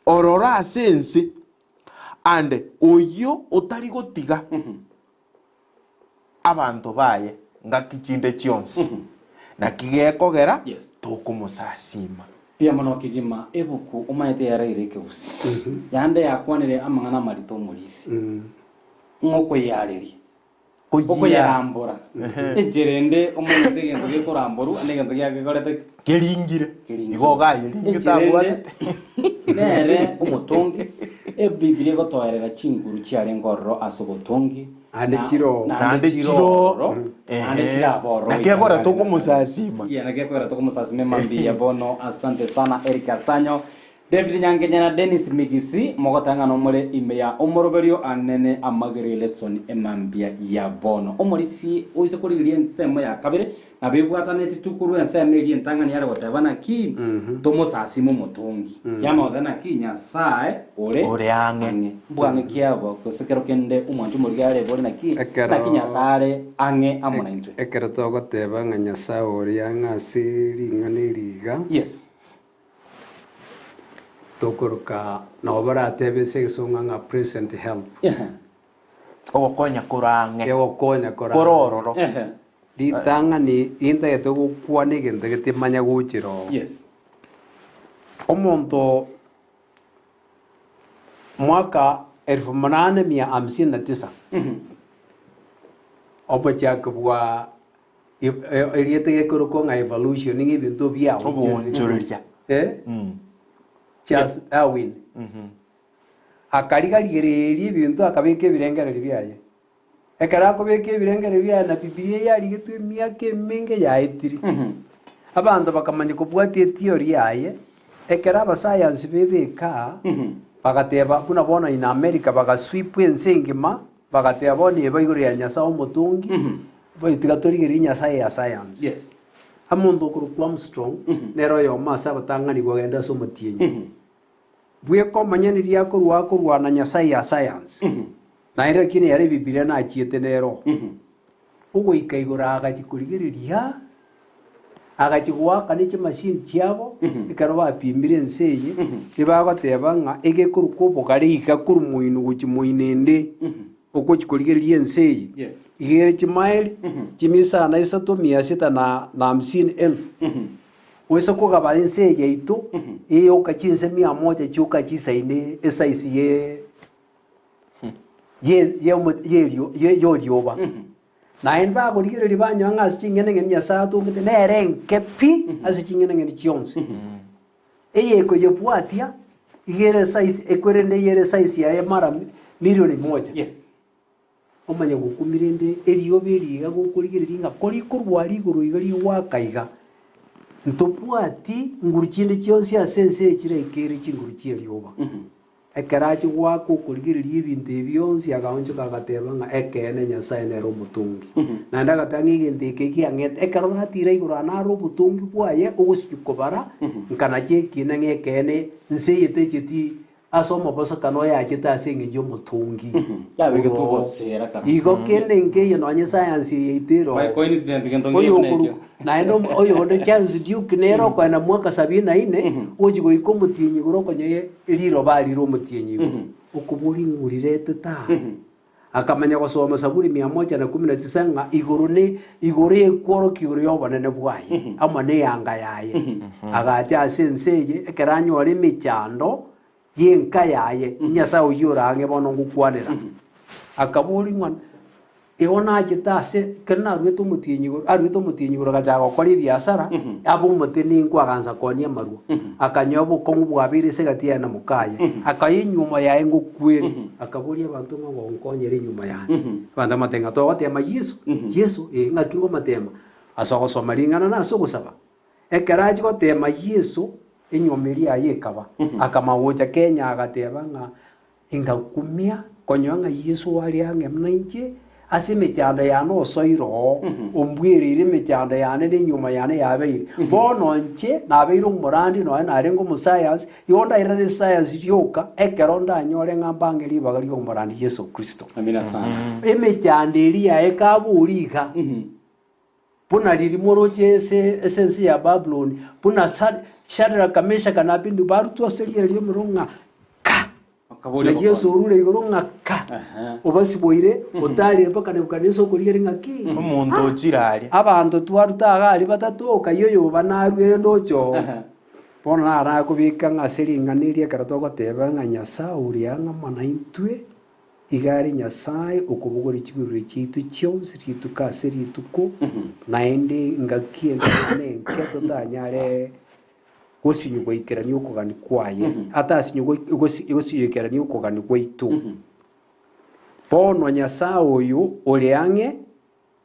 ororo ase ense, and oyio otari gotiga abanto baye ngaki chinde chionsi. Naki gekogera Yes. tokomosasima. Mbuya mono kegima ebuku omanyete yaraire ekegusii. Yande yakwanire amang'ana amarito omorisia. Ng'a okoyeareria. Koyia. Okoyerambora. Enchera ende omanyete egento gekoramborwa na egento giagekorete ki? Keringire. Keringire. Igo ogayeringete Enchera ende abwatete. nere omotongi, Ebiblia egotoerera chinguru chiarenge ororo ase obotongi, Naende chiroo. Naende chiroo. Naende Ehe. chiraba ororo Naki ekogera goika kare na kare. tokomosasima. Yeah, naki ekogera tokomosasima emambia bono. Asante sana Eric Asanyo, David Nyankenya na Dennis Migisi, mogotang'ana omore ime ya omoroberio anene amagere lesson emambia ya bono. Omorisi oise korigereria ensemo ya kabere Nabo ebwataneti tu korwa ensemo eria entang'ani yare goteba naki, Tomosasime omotongi. Yamanya goteba naki, Nyasae ore Ore ang'e. Mbwang'e ki abo, gose kero kende omwancho omorige arebe naki, Ekero- naki Nyasae are ang'e amo naintwe. Ekero togoteba ng'a Nyasae ore ang'e ase ring'ana eri iga, Yes. tokoroka nabo baratebe ase egesongo ng'a present help. Ehe. Ogokonya kore ang'e. Egokonya kore Kore ang'e. ororo. Ehe. Ritang'ani rintagete gokwana egento getimanya gochera oo. Yes. Omonto mwaka elfu munane mia hamsini na tisa omochaki bwa erieta gekorokwa ng'a evolution ng'a ebinto biago Oboonchoreria. eh, Charles Darwin akariga-rigereria ebinto akabeka ebirengererio biaye. Ekero akobeka ebirengererio biaye na Bibilia yarigetwe emiaka emenge yaetire, abanto bakamanya kobwatia etheory yaye, ekero abasayansi bebeka bagateba buna bono in America bagasweep ense engima, bagateba bono eba igoro ya Nyasae omotongi, tiga torigererie Nyasae ya science. Yes. Omonto okorokwa Armstrong nere oyomo ase abatang'ani kogenda ase omotienyi. Bweka omonyene riria akorwa akorwa na Nyasae ya science, naende lakini ere Ebibilia nachiete nere oo. Ogoika igoro agachia korigereria, agachia goaka ne chimashini chiabo, ekero bapimire ense eye, ebagoteba ng'a egekorokwa obogare iga korwa moino gochia moino ende, ogochia korigereria ense eye, Yes. iga ere chimaeli, chimisana isato mia sita na na hamsini elfu. Goisa kogaba ense eye yaito eyoka chinse mia moja chioka chisaine esaisi ye ye yerio y'orioba. Naende bakorigereria banyoa ng'a ase ching'enang'eni Nyasae atongete nere enke pi ase ching'enang'eni chionsi. Eye ekoyebwatia iga ere esaisi ekwerende eye ere esaisi yaye mara milioni moja. Yes. Omanye gokumia rende erioba eri iga gokorigereria ng'a korikorwa rigoro iga rigoaka iga, ntobwati nguru chinde chionsi ase ense eye chiraikere chinguru chi'erioba. Ekero achia goaka okorigereria ebinto ebi bionsi agaonchoka agateba ng'a ekeene Nyasae nere omotongi. Naende agateba ng'a egento eke kiang'ete, ekero natira igoro aa naro obotongi bwaye ogosinywa kobara, nkanacha ekiina ng'a ekeene nse eye techeti Ase omobosokano oyachete ase engencho y'omotongi Yabegetwe oroo. obosera kabisa. Igo kende nkeiyo nonye sayansi eye yaito ere By oo. coincidence gento nkeiyo buna Oyokoru ekio. naende omo- oyonde Charles Duke nere okoenda mwaka sabini na ine, ochi goika omotienyi igoro okonyoa riroba arire omotienyi igoro. Okobori ng'urirete taa. Akamanya gosoma Saburi mia moja na kumi na tisa ng'a igoro ne igoro ekworokia igoro y'obonene bwaye amo neyanga yaye. Agacha ase ense eye ekero anyora emechando y'enka yaye, Nyasae oyio ore ang'e bono ngokwanera. Akaboria ng'a Igo nachete ase ekero naruete omotienyi igoro, aruete omotienyi igoro agachaka gokora ebiasara, abe omotenenku agansa koonia amarwa. Akanyoa obokong'u bwabeire ase egati yaye na mokaye. Akaya enyuomo yaye ngokwere. Akaboria abanto ng'a ngonkonyere enyuomo yane. Abanto bamotebia ng'a togotema Yeso, Yeso, ee ng'aki ngomotema? Ase ogosoma ring'ana na ase ogosaba. Ekero achia gotema Yeso, enyuomo eria yaye ekaba. Akamanya gocha Kenya agateba ng'a Ingakumia konyora ng'a Yeso are ang'e nainche ase emechando yane osoire oo, ombwereire emechando yane na enyuomo yane yabeire. Bono inche nabeire omorandi nonya narenge omosayansi, igo ndairane esayansi rioka ekero ndanyore ng'a mbange ribaga ri'omorandi Yeso Kristo. Amina sana. Emechando eria yaye kaboria iga, Buna riria moroche ase ase ense ya Babuloni, buna Sa- Shadraka, Meshaka, na Abednego barutwe ase riera ri'omorero ng'a ka, Bakaboria na Yeso obokonyi. orure igoro ng'a ka, Ehe. obasiboire, otarire mpaka Nebukadneza okorigereria ng'a ki? Omonto ochire aria. Abanto twaruta iga aria batato, okayia oyoba narue rende oche oo. Ehe. Bono narakobeka ng'a ase ring'ana eri ekero togoteba ng'a Nyasae oria ng'amo naintwe, Iga are Nyasae okobogoria chigurube chiaito chionsi rituko ase rituko, naende engaki ende nonya nenke totanyare gosinywa goikerania okogania kwaye, atasinywe goikerania okogania gwaito. Bono Nyasae oyo ore ang'e,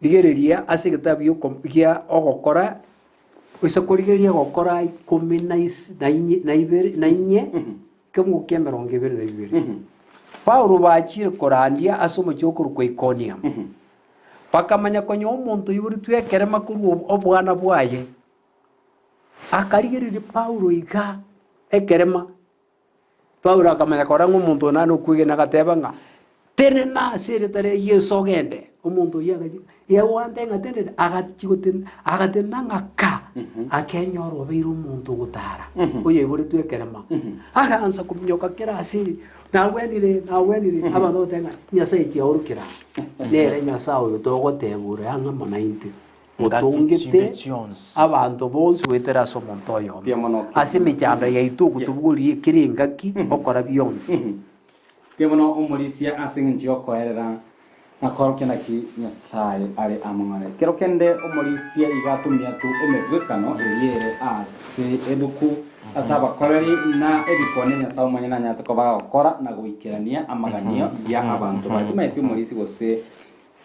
rigereria ase egetabu gia ogokora, ase korigereria ogokora ikomi na is- na inye na ibere na inye, Ekemungo kia emerongo ebere na ibere. Paulo bachire korandia ase omochie okorokwa Ikoniamu. Bakamanya konya omonto oiboretwe ekerema korwa obwana bwaye. Akarigereria Paulo iga ekerema. Paulo akamanya korora ng'a omonto oyo nare nokwegena agateba ng'a tenena ase erieta ria Yeso ogende. Omonto oyio agachia, yegwante ng'a tenena, agachia gotenena, agatenena ng'a ka, akenyora obeire omonto ogotara, oyoiboretwe ekerema. Agansa kominyoka kera ase eri, nagwenire, nagwenire, abanto bagoteba ng'a Nyasaye chiaorokire aa, nere Nyasaye oyo togoteba ore ang'e amo naintwe, Ngaki chinde otongete chionsi. abanto bonsi goetera ase omonto oyomo. Mbuya mono. Ase emechando yaito ogotobogoria kera engaki, okora bionsi. Mbuya mono omorisia ase engencho y'okoerera na koorokia naki Nyasae are amang'ana. Ekero kende omorisia iga atumia tu emegwekano eria ere ase ebuku ase abakoreri na ebikone Nyasae omonyene anyarete koba agokora na goikerania amaganio ya abanto baye. Timanyeti omorisia gose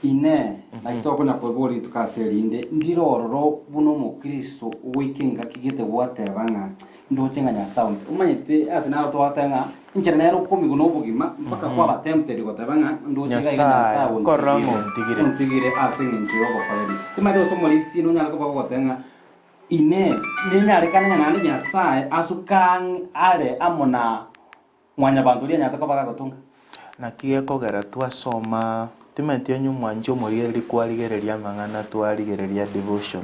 Inee! Naki tokonya koeboria rituko ase erinde, ndire ororo buna omokristo goika engaki gete gwateba ng'a ndoche ng'a Nyasae onde? Omanyete ase naro twagoteba ng'a enchera nere okomigwa nobogima mpaka kwaba tempted goteba ng'a ndoche iga iga Nyasae, Nyasae korora ng'a ontigire, ontigire. ontigire ase eng'encho y'obokoreri. Timanyete gose omorisia nonyare koba ogoteba ng'a Inee! Nenyarekane ng'a naende Nyasae asuke ang'e are amo na Mwanyabanto oria anyarete koba gagotonga. Naki gekogera twasoma timanyeti onye omwanchi omorigereria kwarigereria amang'ana twarigereria devotion.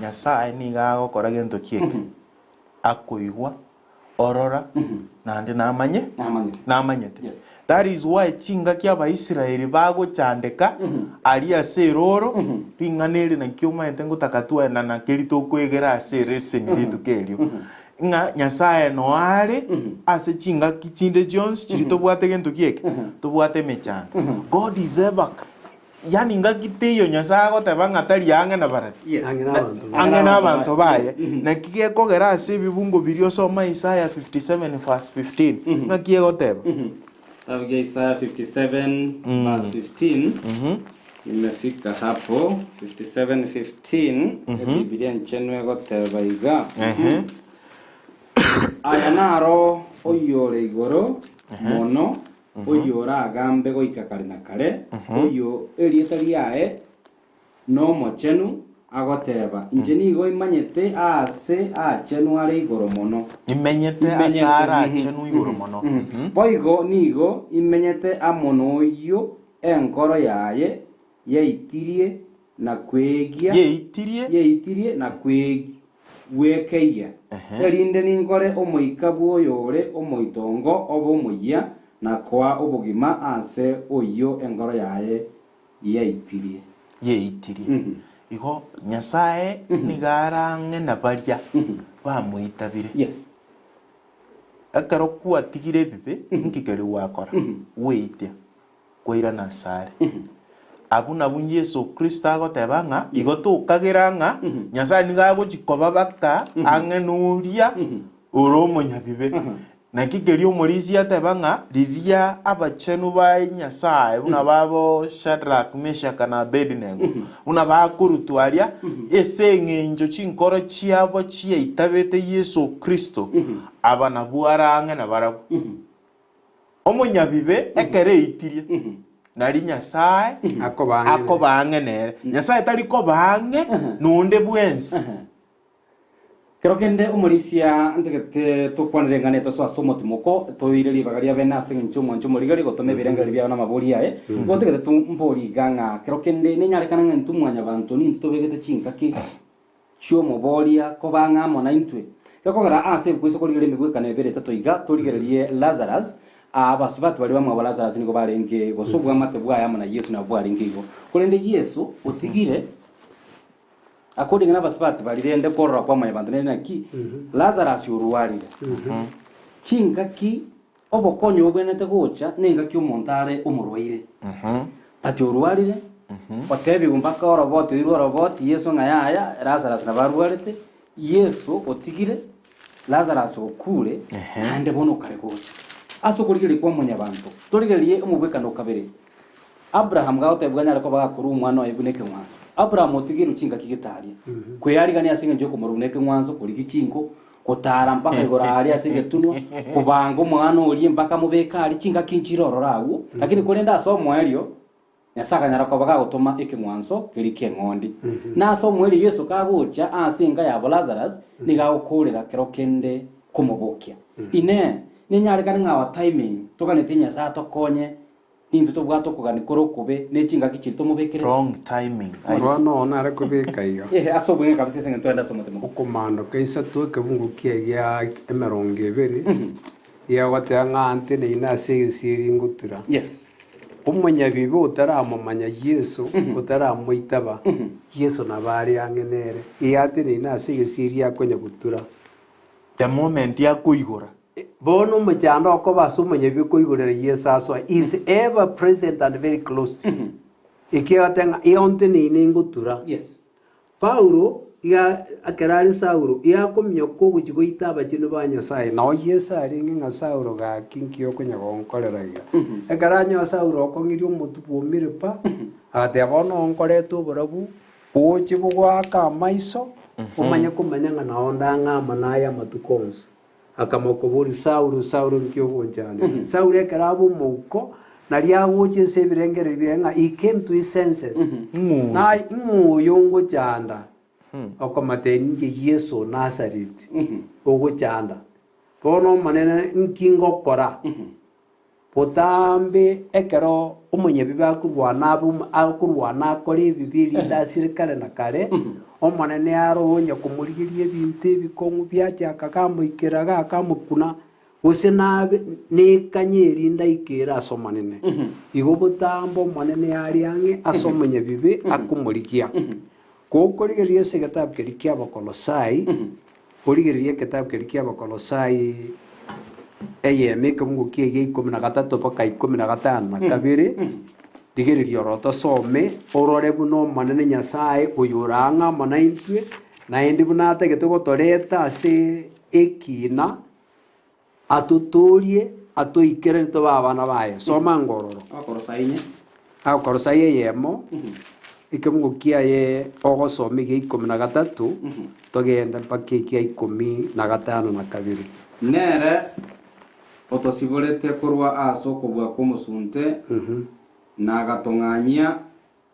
Nyasaye nigo agokora gento ki eke? Akoigwa, orora, naende namanye, Namanyete. namanyete. Yes. That is why chingaki abaisraeli bagochandeka aria ase eroro, ring'ana eri naki omanyete ngotaka twaenana keri tokoegera ase ereseni rituko erio. Ng'a Nyasae noo are ase chingaki chinde chionsi chiria tobwate gento ki eke? Tobwate emechando. God is ever yaani ngaki teiyo Nyasae agoteba ng'a tari ang'e na barabwo. Yes. Ang'e na abanto baye. Ang'e na abanto baye. Naki gekogera ase ebibungo biria osome Isaiah 57 verse 15, ng'aki egoteba? Kitabu kia Isaya 57 verse 15 imefika hapo 57 15 Ebibilia enchenu egoteba iga Ehe. Aya naro oyore igoro mono oyoragambe goika kare na kare oyo erieta riaye Nomochenu, agoteba, Inche nigo imanyete aase aachenu are igoro mono. Imenyete ase Imenyete, are mhm, aachenu igoro mhm, mono. mhm. Mhm. Boigo nigo imenyete amo noyio enkoro yaye yaitirie na kwegia, Yeitirie. yaitirie na gwekeyia, Ehe. erinde ninkore omoika bw'oyore omoitongo obe omoyia, na koa obogima ase oyio enkoro yaye yaitirie. Yeitirie. Igo Nyasae nigo arang'e na baria bamoitabire. Yes. Ekero gwatigire ebibe, inki keria gwakora? Gweitia, kwairana asare. Abwo nabwo Yeso Kristo agoteba ng'a igo tokagera ng'a Nyasae nigo agochia koba baka ang'e noria ore omonyabibe. Naki keria omorisia ateba ng'a riria abachenu ba Nyasae buna babo Shadrach, Meshach na Abednego buna bakorutwa aria ase eng'encho chinkoro chiabo chiaitabete Yeso Kristo, aba nabwo arang'e nabarabwo. Omonyabibe ekero eitirie, nari Nyasae Akoba ang'e nere. akoba ang'e nere. Nyasae tari koba ang'e nonde bwensi. Kero kende omorisia ntagete tokwanere eng'ana etoso ase omotimoko, toire ribaga ria bene ase engencho y'omwancho omorigari gotoma ebirengererio biabo na amabori aye. Igo ntagete tumborie iga ng'a kero kende nenyarekane ng'a intwe mwanyabanto nintwe tobegete chingaki chi'omoboria koba ang'e amo naintwe. Gekogera ase ebuku ase korigereria emegwekano ebere etato iga, torigererie Lazarus, aa abasubati baria bamwabo Lazarus nigo barenge gose obwamate bwaye amo na Yeso nabwo bwarenge igo. Korende Yeso otigire according na abasubati baria rende korora kwa mwanyabanto nere naki, Lazarus orwarire. Chingaki obokonyi bobwenerete gocha nengaki omonto are omorwaire. But orwarire, otebigwe mpaka oroboti oirwe oroboti Yeso ng'a yaya Lazarus nabo arwarete, Yeso otigire, Lazarus okure, naende bono okare gocha. Ase okorigereria kwa mwanyabanto, torigererie omobwekano o kabere, Abraham gagotebigwa anyare koba gakorua omwana oye buna ekeng'wanso. Abraham otigirwe chingaki gete aria, kweyarigania ase engencho yokomorua buna ekeng'wanso, korigia chinko, gotara mpaka igoro aaria ase egetunwa, kobanga omwana oria mpaka amobeke aria, chingaki nchire ororo agwo. Lakini korende ase omoerio, Nyasae akanyara koba gagotoma ekeng'wanso keria ki'eng'ondi. Na ase omoerio Yeso kagocha ase enka yabo Lazarus, nigo agokoorera kero kende komobokia. Inee! Nenyarekane ng'a our timing toganetie Nyasae atokonye Nintwe tobwate okogania kore okobe ne chingaki chiria tomobekerete. Wrong timing. Bono oo nare kobeka iga. Ehe, ase obweng'e kabisa ase eng'encho twagenda ase omotemo. Okomandoka isato ekebungo kiaye gia emerongo ebere, gegoteba ng'a anteneine ase egesieri ngotura. Yes. Omonyabibe otaramomanya Yeso, otaramoitaba, Yeso nabo are ang'e nere. Iga ateneine ase egesieri akonya gotura. The moment akoigora. Bono omochando okoba ase omonyabibe koigorera Yeso asoe is ever present and very close to you. Ekiagera ng'a iga onteneine ngotura. Yes. Paulo iga ekero are Saulo iga akominyoka ogochia goita abachenu ba Nyasae. Nao Yeso arenge ng'a Saulo gaki nki okonya gonkorera iga. Ekero anyoa Saulo okong'iria omotwe bwomire pa, agateba bono onkorete oborabu boche bogoaka amaiso, omanye komanya ng'a nao ndang'ama naye amatuko onsi. Akamokoboria, Saulo, Saulo, nki ogonchandera? Saulo ekero aba omouko, nario agocha ase ebirengererio biaye ng'a he came to his senses. Ng'o Na ng'o oyo ongochanda? Okomatebia ninche Yeso o Nazareti ogochanda. Bono Omonene nki ngokora? Botambe ekero omonyabibe akorwana abe akorwana akore ebibe erinde asire kare na kare, Omonene aro onye komorigeria ebinto ebikong'u biachaka kamoikera gakamokuna, gose nabe nekanye erinde aikere ase Omonene. Igo botambe Omonene are ang'e ase omonyabibe akomorigia. Gokorigereria ase egetabu keria ki'Abakolosai, Origererie egetabu keria ki'Abakolosai eyemo ekebungo kiaye gia ikomi na gatato mpaka ikomi na gatano na kabere, rigereria oro tosome, orore buna Omonene Nyasae oyo ore ang'e amo naintwe, naende buna atagete gotoreta ase ekina, atotoorie, atoikeranie tobe abana baye. Soma ango ororo. Abakolosai inye. Abakolosai eyemo, ekebungo kiaye ogosoma egia ikomi na gatato, togende mpaka ekia ikomi na gatano na kabere. Nere otosiborete korwa ase okobua kw'omosunte, na agatong'anyia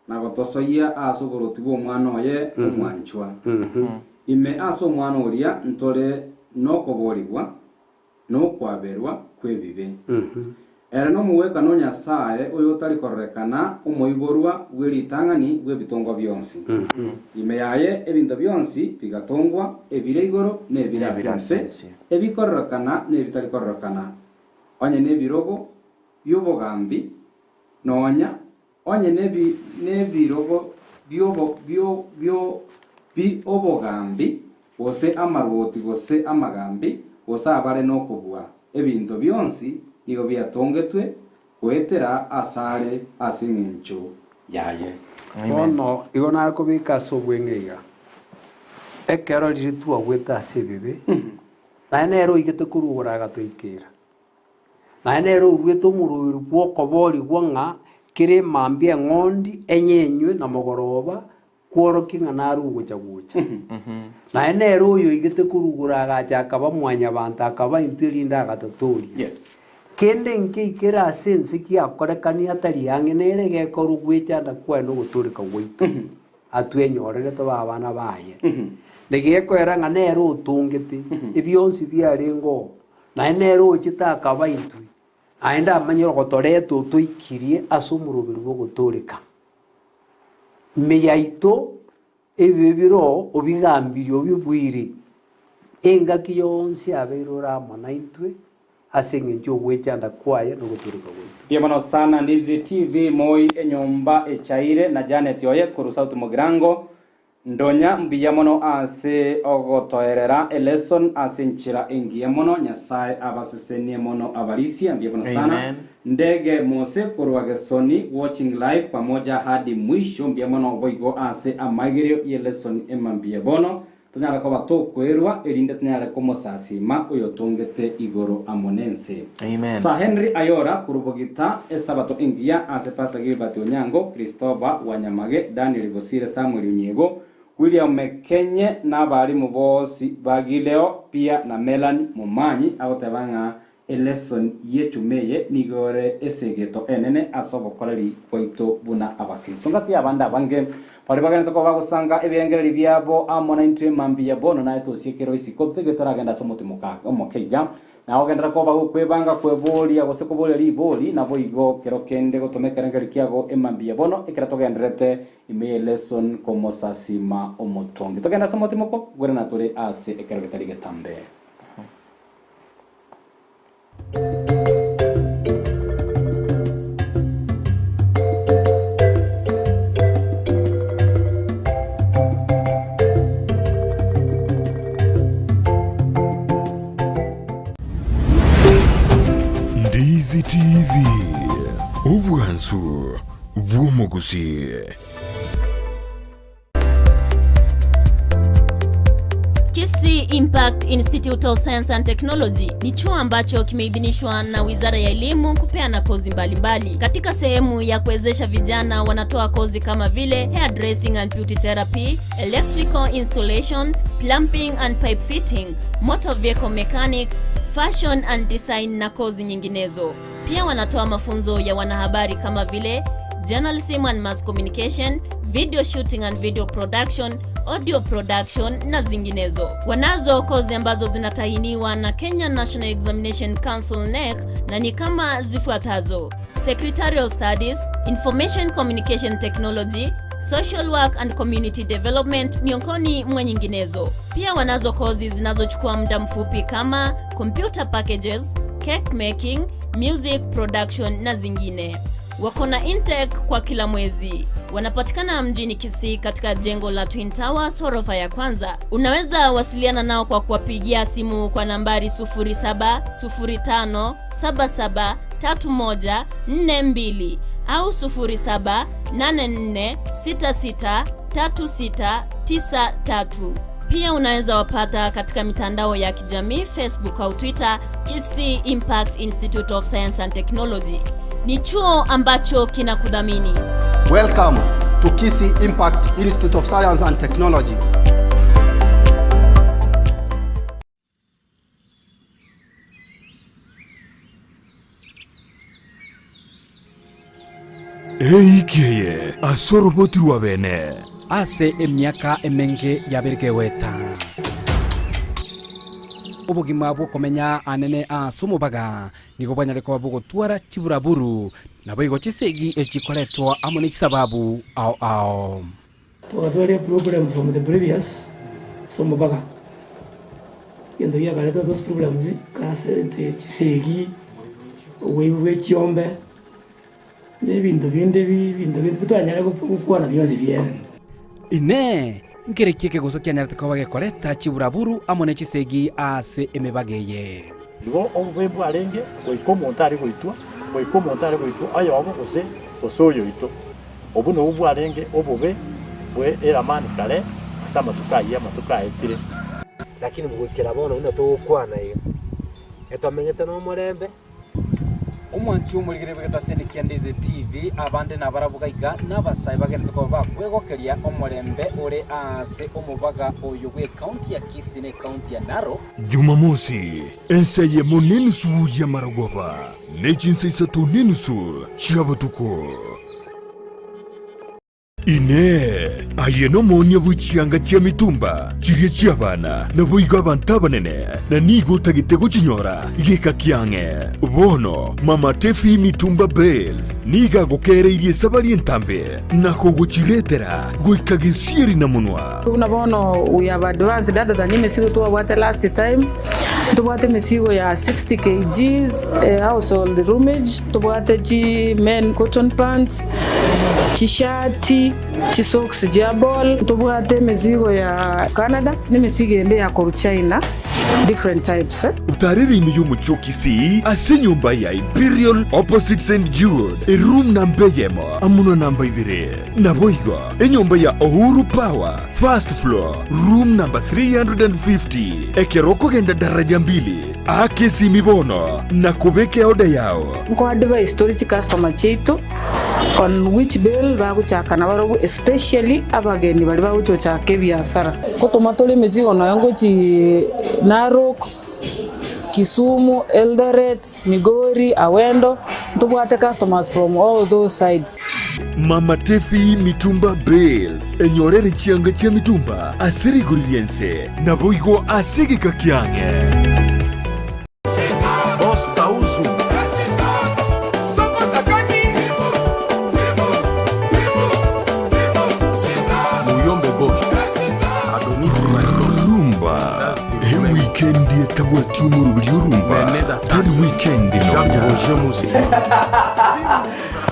na gotosoyia ase oboruoti bw'Omwana oye omwanchwa. Ime ase Omwana oria ntore nokoboorigwa na okwaberwa kw'ebibe. Ere nomogwekano o Nyasae oyotari kororekana, omoiborwa bwe ritang'ani bw'ebitongwa bionsi. Ime yaye ebinto bionsi bigatongwa, ebire igoro na ebire ase ense, ebikororekana na ebitari kororekana, onye nebirogo. bi'obogambi, nonya onye nebirogo bi'obogambi, gose amarwoti, gose amagambi, gose abare nokobua, ebinto bionsi nigo biatongetwe goetera asare ase engencho yaye. Bono igo nare kobeka ase obweng'e iga, ekero riria twagwete ase ebibe, naye nere oigete korwa igoro agatoikera. Naye nere oruete omorweri bw'okoboorigwa ng'a kera emambia eng'ondi enyenywe na mogoroba, kworokia ng'a nare ogocha gocha. Naye nere oyoigete korwa igoro agacha akaba mwanyabanto akaba intwe erinde agatotooria. Yes. Kende nkeikere ase ense giakorekania atari ang'e nere gekorwa gwechanda kwaye na ogotooreka gwaito, atwenyorere tobe abana baye. Negekoera ng'a nere otongete ebionsi biarenge oo, Naye nere ochete akaba intwe, naende amanyire ogotoreta otoikirie ase omoroberi bw'ogotooreka. Ime yaito ebibe bire obigambirie obibuire, engaki yonsi abeire ore amo naintwe ase engencho y'ogwechanda kwaye na ogotooreka gwaito. Mbuya mono sana Ndizi TV moi enyomba echaire na Janet oye korwa South Mugirango Ndonya mbuya mono ase ogotoerera elesson ase enchera engiya mono Nyasae abasesenie mono abarisia mbuya mono sana Amen. Ndege Mose korwa Gesoni watching live pamoja hadi mwisho mbuya mono boigo ase amaigerio ye lesson ema mbuya bono tonyare koba tokwerwa erinde tonyare komosasima oyotongete igoro amo nense. Amen. Sir Henry Ayora korwa Bogita esabato engiya ase Pastor Gilbert Onyango, Christopher Wanyamage, Daniel Bosire, Samuel Onyiego, William Mekenye na abalimu bonsi ba Gileo pia na Melanie Momanyi agoteba ng'a elesson y'echuma eye nigo ere esegeto enene ase obokoreri bwaito buna abakristo. Ngati y'abande abange baria bagenete koba bagosanga ebirengererio biabo amo naintwe mambia bono naye tosiekere isiko totige toragenda ase omotimo omoke iga. Na ogenderere koba gokwebanga kweboria gose koboria ribori, naboigo kero kende gotoma ekerengerio kiago emambia bono, ekero togendererete ime ye lesson komosasima omotongi. Togende ase omotimoko, gwerena tore ase ekero getari getambe. Ndizi TV, obwansu bw'omogusii. Kisii Impact Institute of Science and Technology ni chuo ambacho kimeidhinishwa na Wizara ya Elimu kupeana kozi mbalimbali. Katika sehemu ya kuwezesha vijana, wanatoa kozi kama vile hairdressing and beauty therapy, electrical installation, plumbing and pipe fitting, motor vehicle mechanics, fashion and design na kozi nyinginezo. Pia wanatoa mafunzo ya wanahabari kama vile journalism and mass communication, video shooting and video production, audio production na zinginezo. Wanazo kozi ambazo zinatahiniwa na Kenya National Examination Council NEC na ni kama zifuatazo: Secretarial Studies, Information Communication Technology, Social Work and Community Development miongoni mwa nyinginezo. Pia wanazo kozi zinazochukua muda mfupi kama computer packages, cake making, music production na zingine. Wako na intake kwa kila mwezi. Wanapatikana mjini Kisii katika jengo la Twin Towers ghorofa ya kwanza. Unaweza wasiliana nao kwa kuwapigia simu kwa nambari 0705773142 au 0784663693. Pia unaweza wapata katika mitandao ya kijamii Facebook au Twitter, Kisii Impact Institute of Science and Technology. Ni chuo ambacho kinakudhamini. Welcome to Kisii Impact Institute of Science and Technology. Eiki eye ase oroboti rwa bene. Ase emiaka emenge yabeire kegoeta, obogima bw'okomenya anene ase omobaga nigo bwanyare koba bogotwara chiburaburu, naboigo chisegi echikoretwa amo ne chisababu ao ao. Togatwara eproblem from the previous ase omobaga, egento giakareta those problems ase chisegi. Oboibi bwe chiombe, na ebinto binde bi ebinto binde totanyare gokwana bionsi biere. Inee! Nkereki ekegoso kianyarete koba gekoreta chiburaburu amo ne chisegi ase emebaga eye? Igo obobe bwarenge goika omonto are goitwa, goika omonto are goitwa oyobo gose gose oyoito. Obwo nobwo bwarenge obobe bwe eramani kare ase amatuko ayio amatuko aetire. Lakini goikera bono buna togokwana iga, etomenyete nomorembe. Omwanchi omorigereria bw'egetaseni kia Ndizi TV, abande nabarabwo gaiga nabasae bagenderete koba bakwegokeria omorembe ore aase omobaga oyo bw'ecounty ya Kisii na ecounty ya Narok. Jumamosi, ensa eyemo nenusu y'amarogoba, ne chinsa isato nenusu chia botuko. Inee! Aye nomoonia bwe chianga chia mitumba chiria chi'abana, naboigo abanto abanene, na nigo otagete gochinyora geka kiang'e? Bono Mama Tefi Mitumba Bales nigo agokeereirie esabari entambe na kogochiretera goika gesieri na monwa. Buna bono we have advanced other than emesigo twabwate last time, ntobwate emesigo ya 60 kgs household roomage, ntobwate chi men cotton pants, chishati, chisocks chia ball, ntobwate emesigo ya Canada na emesigo ende ya korwa China different types. Otarere ime y'omochie o Kisii ase enyomba ya Imperial opposite St Jude, eroom namba eyemo amo na namba ibere. Naboigo enyomba ya Uhuru Power, first floor, room number 350. Ekero okogenda daraja mbili, aka esimi bono na kobeka eoda yao. Nko advise tore chicustomer chiaito on which bale bagochaka nabarobwo especially abageni baria bagochi gochaka ebiasara. Ngotoma tore emesigo nonya ngochi Narok, Kisumu, Eldoret, Migori, Awendo, ntobwate customers from all those sides. Mama Tefi Mitumba Bales, enyorere chianga chia mitumba ase rigori ri'ense, naboigo ase egeka kiang'e. Boss Kauzu. Muyombe Gauche. Adonis Maestro. Rumba ewikendi etabwati omoroberi orumba tari wikendi Jacques nonya. Roger Muzima.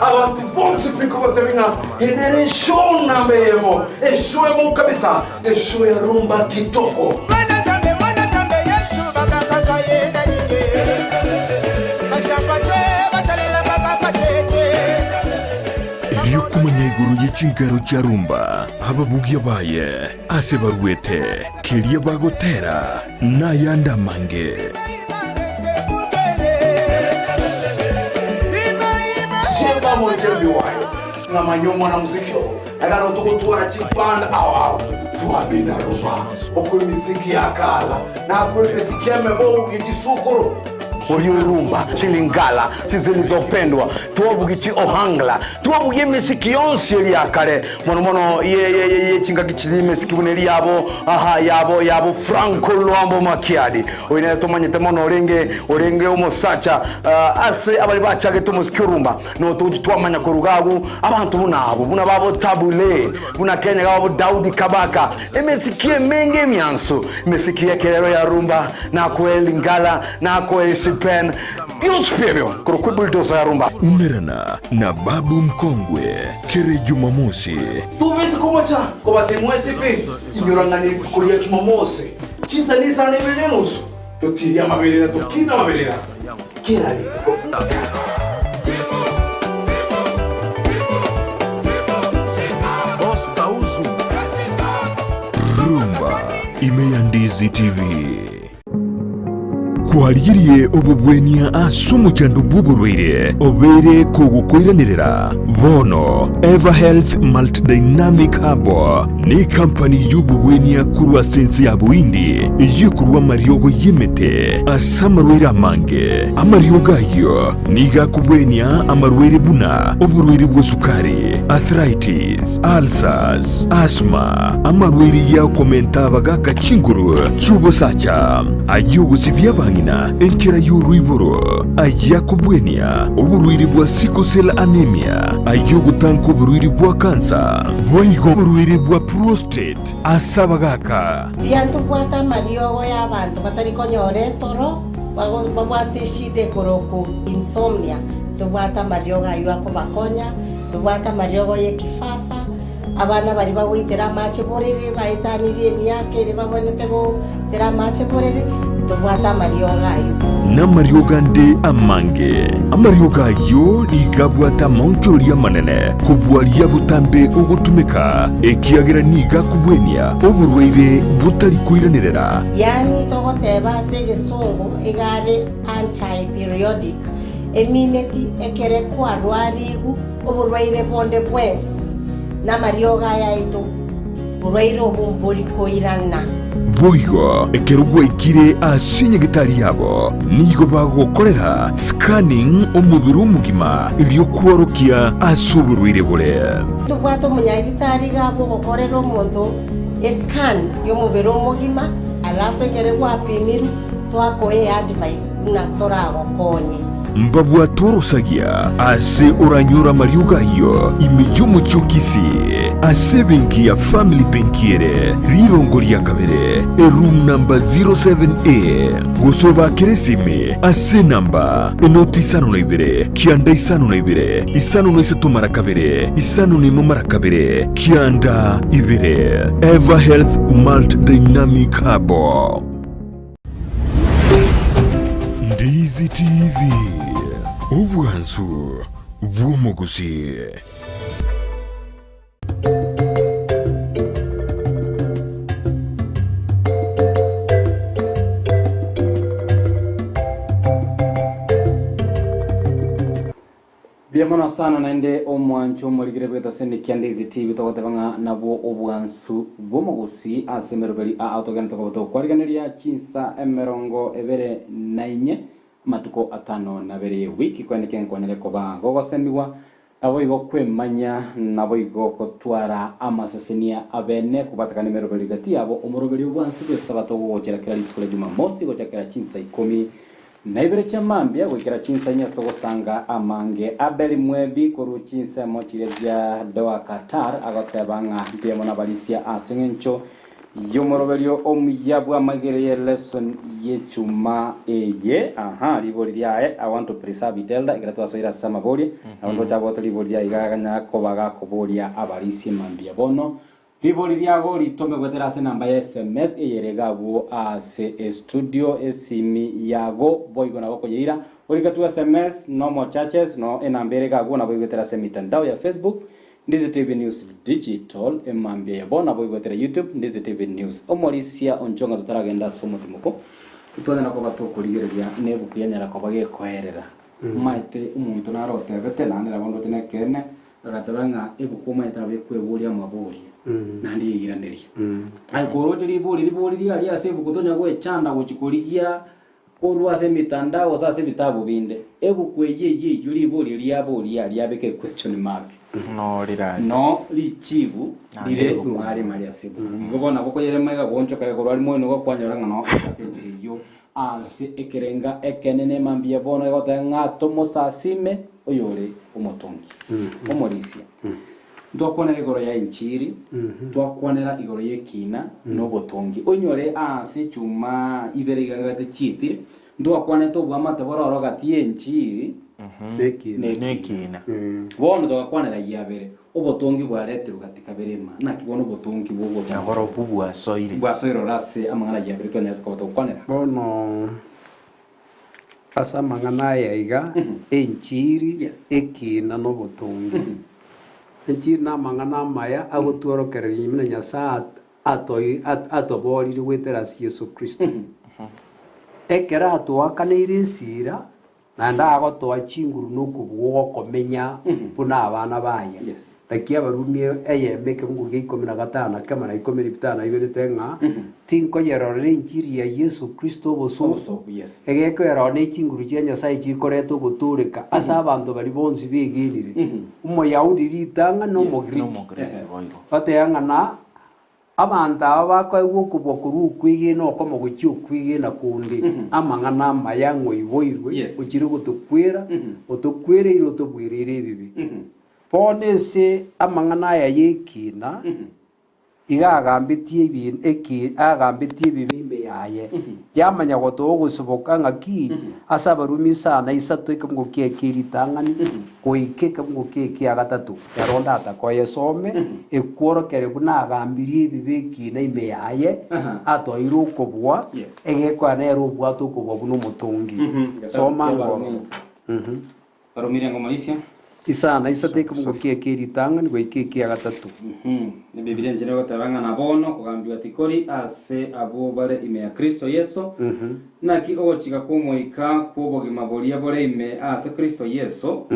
Abantu bonsi pi kogotebia ng'a eye nere eshow namba eyemo, eshow emo kabisa, eshow ya rumba kitoko. Erio komanya igoro ye chinkero chia rumba, ababugia baye ase baruete, keria bagotera, na ayande amange. Chemba Moikerbi wayo ng'amanya omwana muziki obo ekero togotwara chiband ao ao twabina rumba okwe emiziki ya kala na okwe emiziki emebogo chisukuru Orio rumba chilingala chizilizopendwa twabugi chi ohangla twabugi emisiki yonsi eri yakare mono mono ye ye ye ye chingaki chiri emesiki buna eri yabo aha yabo yabo Franco Luambo Makiadi oyo nere tomanyete mono orenge orenge omosacha uh, ase abari bachagete omosiki orumba notochi twamanya koruga agu abanto buna abo buna babo Tabule buna Kenya gabo Daudi Kabaka emesiki emenge emyanso emesiki yekerero ya rumba nakwe lingala nakwe sipen byonsi pyebyo korokwe bulldozer ya rumba Umerana na babu mkongwe kere Jumamosi tobesi komocha kobatemwesi pi inyorang'ani rituko ria Jumamosi chinsa nisana ibere nenusu totiria amaberera tokina amaberera kera rituko. Boss Kauzu. Rumba ime ya Ndizi TV kwarigirie obobwenia ase omochando bw'oborwaire obeire kogokoiranerera bono Eva Health Multidynamic Herbal ne company y'obobwenia korwa ase ense ya Bohindi eyio ekorwa amariogo y'emete ase amarwaire amange. Amariogo ayio nigo akobwenia amarwaire buna oborwaire bwa sukari, arthritis, ulcers, asthma, amarwaire y'okomenta abagaka chinguru chi'obosacha, ay'ogosibia abang'ina enchera y'oroiboro, ay'akobwenia oborwaire bwa sickle cell anemia, ay'ogotanka oborwaire bwa kansa, boigo oborwaire bwa prostate ase abagaka. Tiga ntobwate amariogo y'abanto batari konyora etoro. Babwate eshida ekorokwa insomnia, tobwate amariogo ayio akobakonya, tobwate amariogo y'ekifafa, abana baria bagoitera amache borere baetanirie emiaka ere babwenerete goitera amache borere, tobwate amariogo ayio. Namariogo ande amange. Amariogo ayio nigo abwate amaonchoria amanene kobua aria botambe ogotumeka, ekiagera nigo akobwenia oborwaire botari koiranerera. Yaani togoteba ase egesongo iga are anti-periodic, emineti ekere kwarwarigu oborwaire bonde bwensi namariogo aya aito, borwaire obo mbori koirana. Boigo ekero gwaikire ase enyagetari yabo, nigo bagokorera scanning omobere omogima erio kworokia ase oborwaire bore. Tobwate omonyagitari iga bwogokorera omonto escan y'omobere omogima, alafu ekere gwapimirwe twakoa eadvice buna toragokonye. Mbabwate orosagia ase oranyore amariogo ayio ime y'omochie o Kisii, ase ebenki ya Family Benki ere rirongo ria kabere, eroom number 07A, gose obakere esimi ase enamba enoti isano na ibere, kianda isano na ibere, isano na isato mara kabere, isano na imo mara kabere, kianda ibere. Ever Health Malt Dynamic Herbal. Ndizi TV, obwansu bw'omogusii. Mbuya mono sana naende omwancho omorigere bw'etaseni kia Ndizi TV togoteba ng'a nabwo obwansu bw'omogusii ase emeroberi aa togende tokoba tokwariganeria chinsa emerongo ebere na inye amatuko atano na abere y'ewiki kwene ki nkonyare koba gogosemigwa naboigo kwemanya naboigo gotwara amasesenia abene kobatekana emeroberi gati yabo omoroberi obwansu bw'esabato gogochera kera rituko ria Jumamosi gochakera chinsa ikomi Na ibere chia mambia goikera chinsa inye ase togosanga amange. Abeli mwebi korwa chinsemo chiria chia Doha Qatar agoteba ng'a mbuya mono abarisia ase eng'encho y'omoroberio omuya bw'amagere ye lesson y'echuma eye. Aha, ribori riaye I want to preserve it elder ekero twasoire ase amaboria nabo ndoche abwate ribori riaye iga aganya koba gakoboria abarisia mambia bono Ribori riago ritome goetera ase enamba ya sms eyere iga abwo ase estudio esimi yago boigo nabo okoyeira orike tu sms no more charges no enamba ere iga abwo nabo igoetera ase emitandao ya Facebook Ndizi TV News Digital emambia eye bono nabo igoetera YouTube Ndizi TV News Omorisia onchonga totaragenda ase omotimoko totwanyara koba tokorigereria na ebuku yanyara koba gekoerera Omaete omonto naro otebete naende nabo ndoche nekeene Agateba ng'a ebuku omanyete nabo ekweboria amaboria, naende yeiraneria. Aye koroche ribori ribori riaria ase ebuku tonya goechanda gochia korigia korwa ase emitandao gose ase ebitabu binde. Ebuku eyio eyio eyio ribori riaboria aria abeke equestion mark. No rirari. No richibu Naende rire ebuku. mware mari ase ebuku. Igo bono nabo okoyerema iga goonchoka iga korwa aria moino iga kwanyora ng'a no obwate enchera eyio ase ekerenga ekenene mambia bono egoteba ng'a tomosasime oyore omotongi, omorisia. Ntwakwanera igoro ya enchiri, twakwanera igoro y'ekina na obotongi. Oinyore aase echuma ibere iga ngagete chietire, ntwakwanete obwamate bore oro gati y'enchiri Nekina. Bono togakwanera ayio abere, obotongi bwaretirwe gati kabere ima. Naki bono obotongi bogocha Naborobwo bwasoire. Bwasoire ore ase amang'ana ayio abere twanyarete koba togokwanera. Bono Ase amang'ana aya iga, enchiri, ekiina, na obotongi. Enchiri namang'ana amaya agotworokereria buna Nyasae atobooririe goetera ase Yeso Kristo. Ekero atoakaneire esira, naende agotoa chinguru na okobua gwokomenya buna abana baye. Naki Abarumi eyemo ekeungo gia ikomi na gatano na kemo na ikomi na bitano na ibere ng'a tinkoyerorera enchiri ya Yeso Kristo obosooku, egekoerora ne chinguru chia Nyasae chikoreta ogotooreka ase abanto baria bonsi begenire, Omoyahudi ritang'ani na Omogiriki. Bateba ng'a na Abanto aba bakoegwa okobua korwa okwegena okomo gochia okwegena konde, amang'ana amaya ng'a oiboirwe, ochire gotokwera, otokwereire otobwereire ebibe. Bono ase amang'ana aya y'ekina, iga agambetie ebi eki agambetie ebibe ime ya. yaye, yamanya gotoa ogosoboka ng'aki ase Abarumi isano na isato ekemungo kiaye kie ritang'ani goika ekemungo kiaye kia gatato, ere onde atakoyesome, ekworokereria buna agambirie ebibe ekiina ime yaye, atoeire okobua, egekoa nere obwate okobua buna omotongi. Soma ngoro. Barumi rengo Malaysia. Isano na isato ekemungo kiaye kie ritang'ani goika ekia gatato. Ebibilia enchera egoteba ng'a na bono kogambigwa tikori ase abwo bare ime ya Kristo Yeso, naki ogochika kw'Omoika kw'obogima boria bore ime ase Kristo Yeso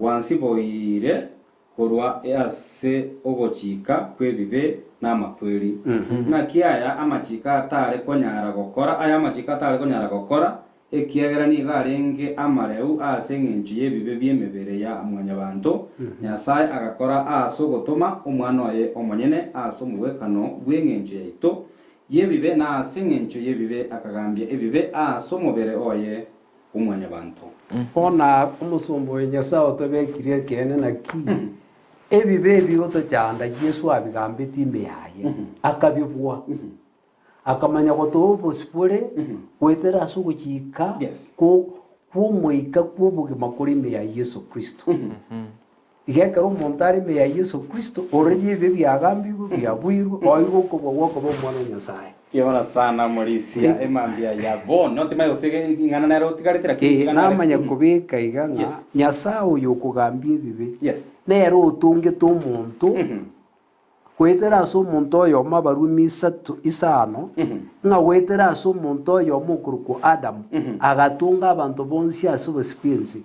gwansiboire korwa ase ogochika kw'ebibe na amakweri. Naki aya amachiko atare konyara gokora, aya amachiko atare konyara gokora, Ekiagera nigo arenge amareu ase engencho y'ebibe bi'emebere ya mwanyabanto, Nyasae agakora ase ogotoma Omwana oye omonyene ase omogwekano bw'engencho yaito y'ebibe, na ase engencho y'ebibe akagambia ebibe ase omobere oye bw'omwanyabanto. Bono omosomba oyo Nyasae otobekirie ekeene naki, ebibe ebi gotochanda Yeso abigambetie ime yaye, akabibua. Akamanya gotoa obosibore goetera ase ogochika kw'omoika kw'obogima kore ime ya Yeso Kristo. Iga ekero omonto are ime ya Yeso Kristo, already ebibe biagambigwe, biabuirwe, oeirwe okobua gwokoba omwana o Nyasae. Kiabora sana morisia emambia ya bono timanya gose ing'ana nere otigarete lakini Ee, tiga nare namanya kobeka iga ng'a Nyasae oyo okogambia ebibe, nere otongete omonto Goetera ase omonto oyomo abarumi isato isano, ng'a goetera ase omonto oyomo okorokwa Adamu, agatonga abanto bonsi ase obosio bw'ense.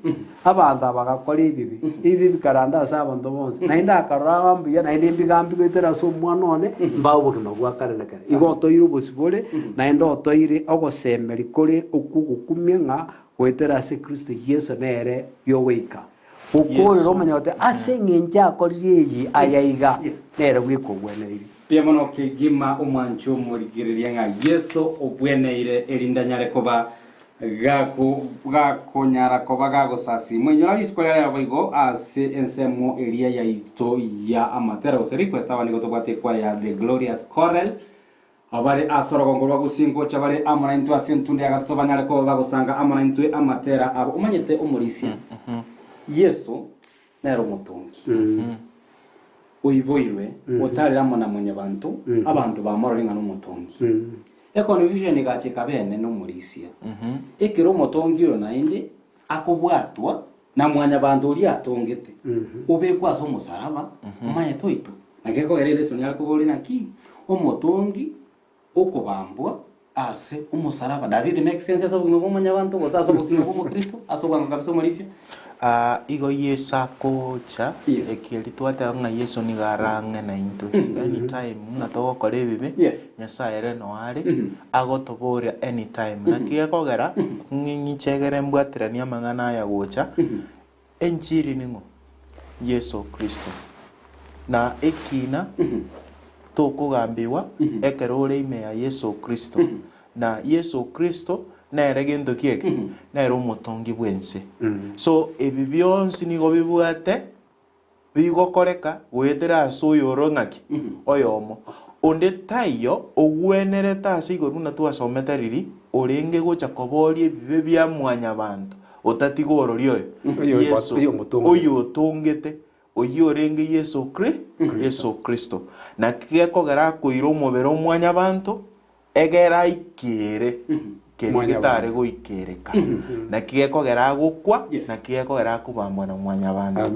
Abanto aba bagakora ebibe, ebibe bikaranda ase abanto bonsi. Naende akarora ng'a mbuya, naende mbigambi goetera ase omwana one, mbae obogima bwa kare na kare. Igo otoire obosio bore, naende otoire ogosemeria kore okw'ogokumia ng'a goetera ase Kristo Yeso nere biogoika. Gokoorera omanye gote ase engencho akorire eye aya iga, nere bweka ogweneire. Mbuya mono kegima omwanche omorigereria ng'a Yeso obweneire erinde anyare koba gakonyara koba gagosasimwa. Inyora rituko ria rero boigo ase ensemo eria yaito ya amatera gose request aba nigo tobwate ekwaya ya The Glorious Choral Abare ase orogongo rwa gusii ngocha bare amo naintwe ase entunda ya gatato banyare koba bagosanga amo naintwe amatera abo. Omanyete omorisia Yeso nere omotongi oiboirwe otarire amo na mwanyabanto, abanto bamorore ng'a nomotongi. Econfusion egacha ekaba enene omorisia, ekero omotongi oyo naende akobwatwa na mwanyabanto oria atongete, obekwe ase omosaraba, omanyete oitwe. Naki ekogera elesoni are koboria naki omotongi okobambwa ase omosaraba. Does it make sense ase obogima bwa mwanyabanto gose ase obogima bwa omokristo ase obwango kabisa omorisia? Aa, igo Yeso agocha, ekieri twateba ng'a Yeso nigo arang'e naintwe anytime ng'a togokora ebibe, Nyasaye ere noo are, agotoboria anytime. Naki gekogera, ng'ing'iche egere mbwateranie amang'ana aya gocha, enchiri ning'o? Yeso Kristo. Na ekina tokogambigwa ekero ore ime ya Yeso Kristo. Na Yeso Kristo nere gento ki eke? Nere omotongi bw'ense. So ebi bionsi nigo bibwate bigokoreka goetera ase oyoro ng'aki? Oyomo. Onde taiyo ogwenerete ase igoro buna twasomete riria orenge gocha koboria ebibe bia mwanyabanto otatiga orori oyo Yeso oyotongete oyio orenge Yeso Kri Yeso Kristo. Naki gekogera akoira omobere o mwanyabanto Egere aikere keria getare goikereka. Naki gekogera agokwa, naki gekogera akobambwa na mwanyabanto.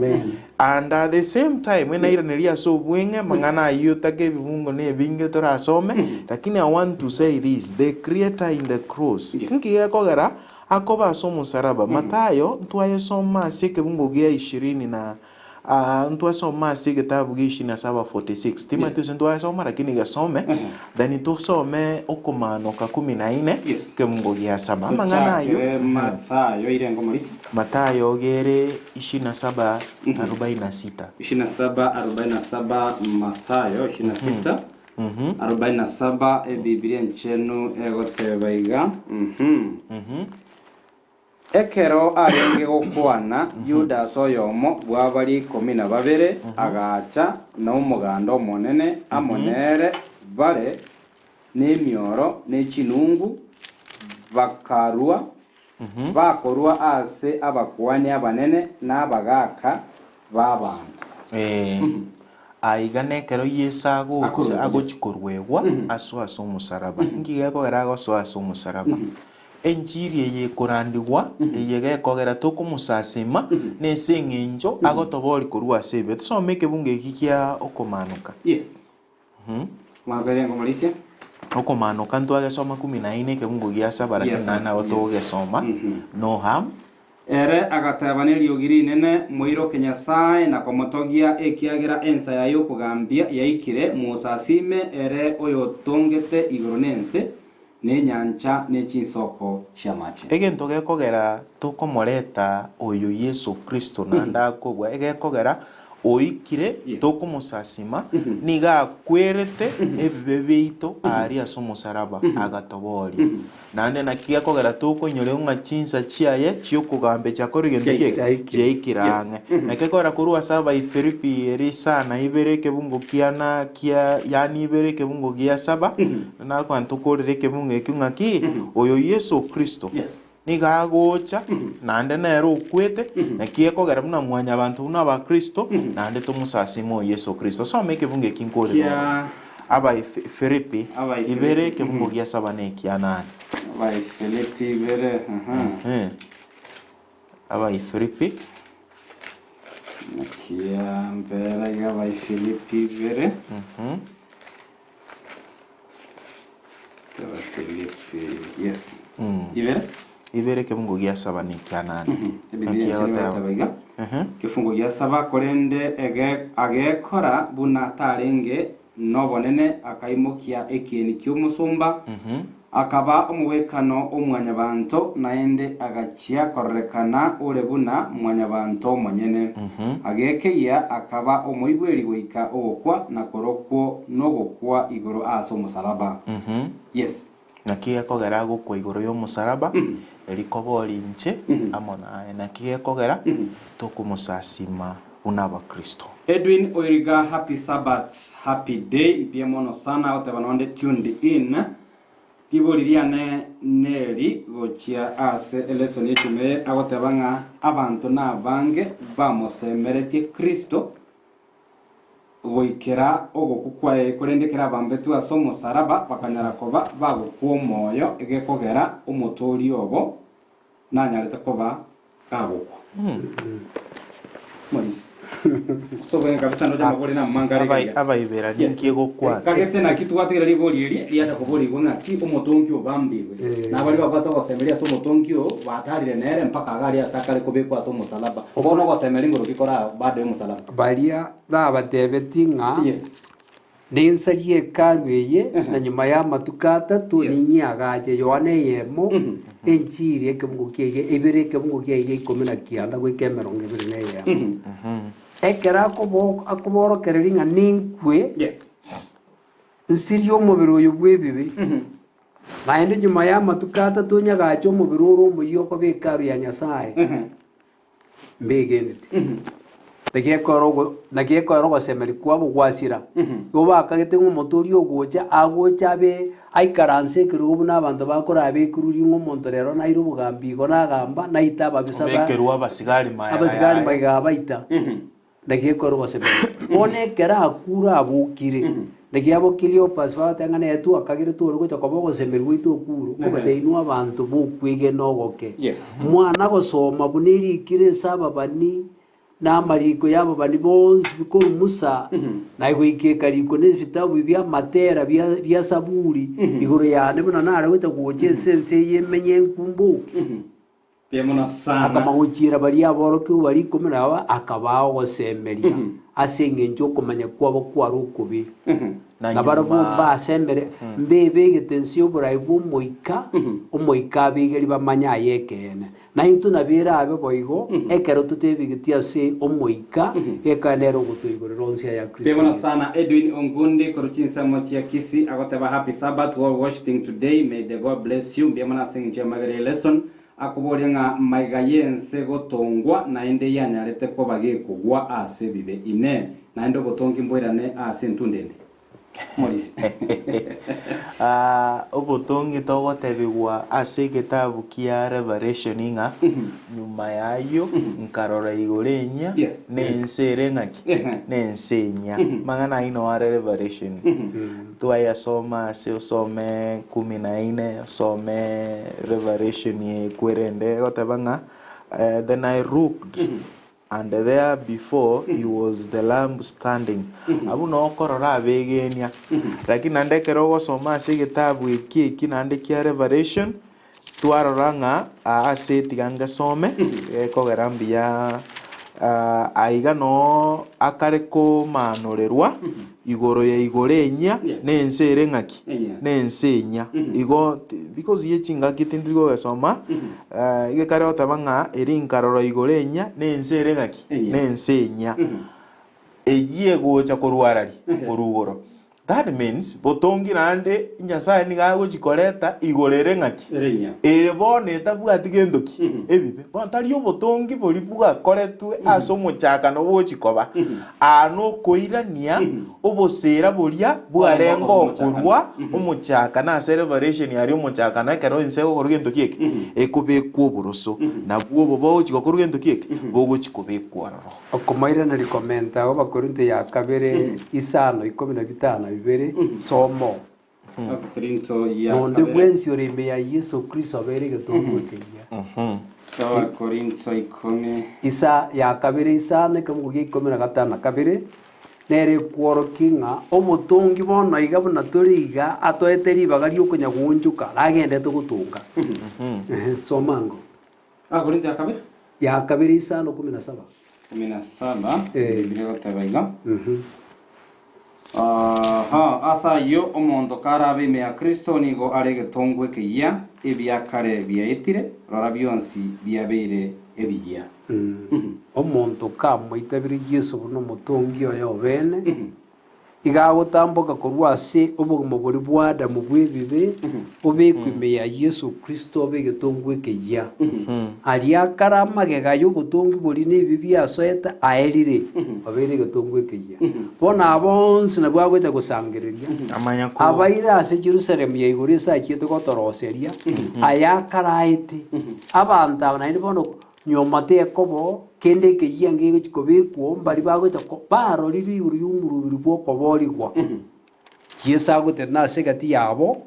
And at the same time, enairaneria ase obweng'e, amang'ana ayio otake ebibungo na ebinge torasome, lakini I want to say this, the creator in the cross. Nki gekogera akoba ase omosaraba? Mathayo, ntwayesoma ase ekebungo gia ishirini na Aa ntwasoma ase egetabu gia ishirini na saba 46 timanyeti gose ntwayesoma lakini gesome then tosome okomanoka kumi na ine ekemungo gia saba amang'ana ayio Tochakere Mathayo irengo morisia. Mathayo gere ishirini na saba arobaini na sita. Ishirini na saba arobaini na saba Mathayo ishirini na sita arobaini na saba Ebibilia Enchenu egoteba iga. Ekero arenge gokwana, Yudasi oyomo bw'abaria ikomi na babere agacha, na omoganda omonene amo nere bare Na emioro, ne chinungu, bakarua, bakorua ase abakuani abanene na abagaaka b'abaanto. Ee, aiga nekero Yeso agocha Akoruegwa, yes. agochi koruegwa asoe ase omosaraba. Inki gekogera agosoa ase omosaraba? Enchiri eye ekorandigwa, eye gekogera tokomosasima, nese eng'encho agotoboria korwa ase ebibe. Tosome ekebungo eki kia okomaanoka. Yes. Okomaanoka ntwagesoma kumi na ine ekebungo gia saba lakini naende nabo togogesoma no harm. Ere agateba neriogi rinene, Moiroke Nyasae na komotogia, ekiagera ensa yaye y'okogambia yaikire, mosasime ere oyotongete igoro na ense, na enyancha, ne chinsoko chi'amache. Egento gekogera tokomoreta oyo Yeso Kristo naende akobua, egekogera oikire tokomosasima, nigo akwerete ebibe biaito aaria ase omosaraba, agatoboria. Naende naki gekogera tokoinyoria ng'a chinsa chiaye chi'okogambia chiakorire gento ki? Chiaikire ang'e. Naki gekogera korwa ase Abaifilipi ere isana ibere ekebungo kia na kia yaani ibere ekebungo gia saba, Nakwana tokorere ekebungo ekio ng'aki, oyo Yeso Kristo nigo agocha, naende nere okwete, naki ekogera buna mwanyabanto buna abakristo, naende tomosasime oyo Yeso Kristo. Soma ekebungo eki nkorere Kia ororo. Abaifilipi Abaifilipi, ibere ekebungo gia saba na ekia nane. Abaifilipi ibere, aha. Ehe. Abaifilipi. Kia mbere iga Abaifilipi ibere. Abafilipi, yes. Ibere. Ibere ekebungo gia saba na ekia nane. Ebibilia Naki enchera egoteba? egoteba iga. Ekefungo gia saba, korende ege agekora buna tarenge nobonene, akaimokia ekieni ki'omosomba, akaba omogwekano o mwanyabanto, naende agachia kororekana ore buna mwanyabanto omonyene. Agekeyia, akaba omoigweri goika ogokwa, na korokwo nogokwa igoro ase omosalaba. Yes. Naki gekogera agokwa igoro y'omosalaba, erikoboria inche amo naye. Naki gekogera tokomosasima buna abakristo. Edwin Oiriga happy Sabbath happy day mbuya mono sana goteba nonde tuned in Ribori riane neri gochia ase elesoni echuma eye agoteba ng'a abanto nabange bamosemeretie Kristo goikera ogokwa kwaye, korende ekero abambetwe ase omosaraba bakanyara koba bagokwa omoyo egekogera omotoori obo nanyarete koba gagokwa. Morisi. Ase obwenge kabisa ndoche amabori na amanga are Abai- iga. Abaibera Yes. ninki egokwana? Kagete naki twatigera ribori eri riacha koborigwa ng'aki omotongi obambirwe. Na baria babwate ogosemeria ase omotongi oo batarire nere mpaka iga aria ase akare kobekwa ase omosalaba. Bono ogosemeria ngoroki kora bado y'omosalaba. Baria nabatebetie ng'a Ninsarie Hekalu eye, na nyuma y'amatuko atato ninyiagache. Yohana eyemo, Enchiri ekebungo kia iga ibere ekebungo kia iga ikomi na kianda goika emerongo ebere na eyemo. Ekero akobo akoborokereria ng'a ninkwe, nsirie omobere oyo bw'ebibe, naende nyuma y'amatuko atato nyagache omobere ore omoyia okoba Hekalu ya Nyasae. mbegenete. Naki ekero ogo naki ekero ogosemeria kwabo gwasira, igo bakagete ng'a omonto oria ogocha, agocha abe aikaranse ekerogo buna abanto bakora bekerwe ng'a omonto rero naire obogambi igo nagamba, naite ababisa ba Obekerwe abasigari magega abasigari yaye. magega abaita. Naki ekero ogosemeria. Bono ekero akure abokire, naki abo Cleopas bagoteba ng'a nere twakagerete ore gocha koba ogosemeria gwaito okure, okobatebia inwe abanto bokwegena ogoke. Mwana gosoma buna erikire ase ababani, na amariko y'ababani bonsi korwa Musa, na goika ekarikwa na ebitabu bi'amatera bia bia Saburi, igoro yane buna nare gocha gocha ase ense eye emenye enkumboke. Mbuya mono sana. Akamagochiera baria aborokigwa baria ikomi na babere, akabaa ogosemeria ase engencho okomanya kwabo kware okobe. Na Na barabwo nyuma- mbasemere, mbebegete inse y'oborai bw'Omoika, Omoika abegerie bamanye ay'ekeene. Na intwe nabo erabe boigo, ekero totebegetie ase Omoika, geka nere ogotoigorera onsi aya Mbuya Kristo mono Yeso. sana Edwin Ongundi korwa chinsemo chia Kisii agoteba happy Sabbath to all worshiping today may the God bless you mbuya mono ase engencho y'amagera ye lesson Akoboria ng'a magega y'ense gotongwa naende yanyarete koba gekogwa ase ebibe. Inee! Naende obotongi mboirane ase entunda ende? Morisi. Ah, obotongi togotebigwa ase egetabu kia Revelation ng'a nyuma yayio nkarora igoro enyia Yes, na ense ere ng'aki na ense enyia. Mang'ana ayio noo are Revelation. Twayasoma ase osome kumi na ine osome Revelation ekwerende egoteba ng'a eh, then I looked And there before he was the Lamb standing. Abwo noo okorora abegenia. Lakini naende ekero ogosoma ase egetabu eki eki naende kia Revelation, twarora ng'a aa ase tiga ngesome, gekogera mbuya aiga noo akare komanorerwa igoro ya igoro enyia, na ense ere ng'aki? Na ense enyia. Igo because ye chingaki tindiri kogesoma, Iga ekare goteba ng'a eri nkarora igoro enyia, na ense ere ng'aki? Na ense enyia. Eyio egocha korwa arari? Korwa igoro. That means, botongi naende Nyasaye nigo agochi koreta igoro ere ng'aki? Ere bono etabwati gento ki? Ebibe. Bono tari obotongi boria bwakoretwe ase omochakano bogochi koba. Aa nokoirania Oboseera boria bwarenge okorua omochakano ase Revelation aria omochakano ekero ense egokorwa gento ki eke? Ekobekwa oboroso. Nabwo obo bogochi gokorwa gento ki eke? Bogochi kobekwa ororo. Okomoiraneria komenta Abakorinto ya kabere isano ikomi na bitano na bibere, soma. Abakorinto ya Nonde kabere. bwensi ore ime ya Yeso Kristo abeire egetongwa ekeyia. Abakorinto ikomi. Isa ya kabere isano ekebugu gia ikomi na gatano na kabere, nere ekworokia ng'a obotongi bono iga buna tore iga atoete ribaga riokonya goonchoka ragendete gotonga. Ehe, soma ango. Abakorinto ya kabere. Ya kabere isano kumi na saba. Kumi na saba, Biblia egoteba iga. Aha, ase ayio omonto karabe ime ya Kristo nigo are egetongwa ekeyia, ebia kare biaetire, rora bionsi biabeire ebiyia. Omonto kamoitabire Yeso buna omotongi oye obene, Iga agotamboka korwa ase obogima boria bwa Adamu bw'ebibe, obekwe ime ya Yeso Kristo obe egetongwa ekeyia. Aria akare amagega y'obotongi boria na ebibe biasoete aerire, obeire egetongwa ekeyia. Bono aba bonsi nabwo agocha gosangereria, abaire ase Jerusalemu ya igoro ase achiete gotoroseria, aya akaraete. Abanto aba naende bono Nyoma tekobo, kende ekeyia ngegochia kobekwa, mbaria bagocha barorire igoro y'omorobiri bw'okoboorigwa. Yeso agotenena ase egati yabo,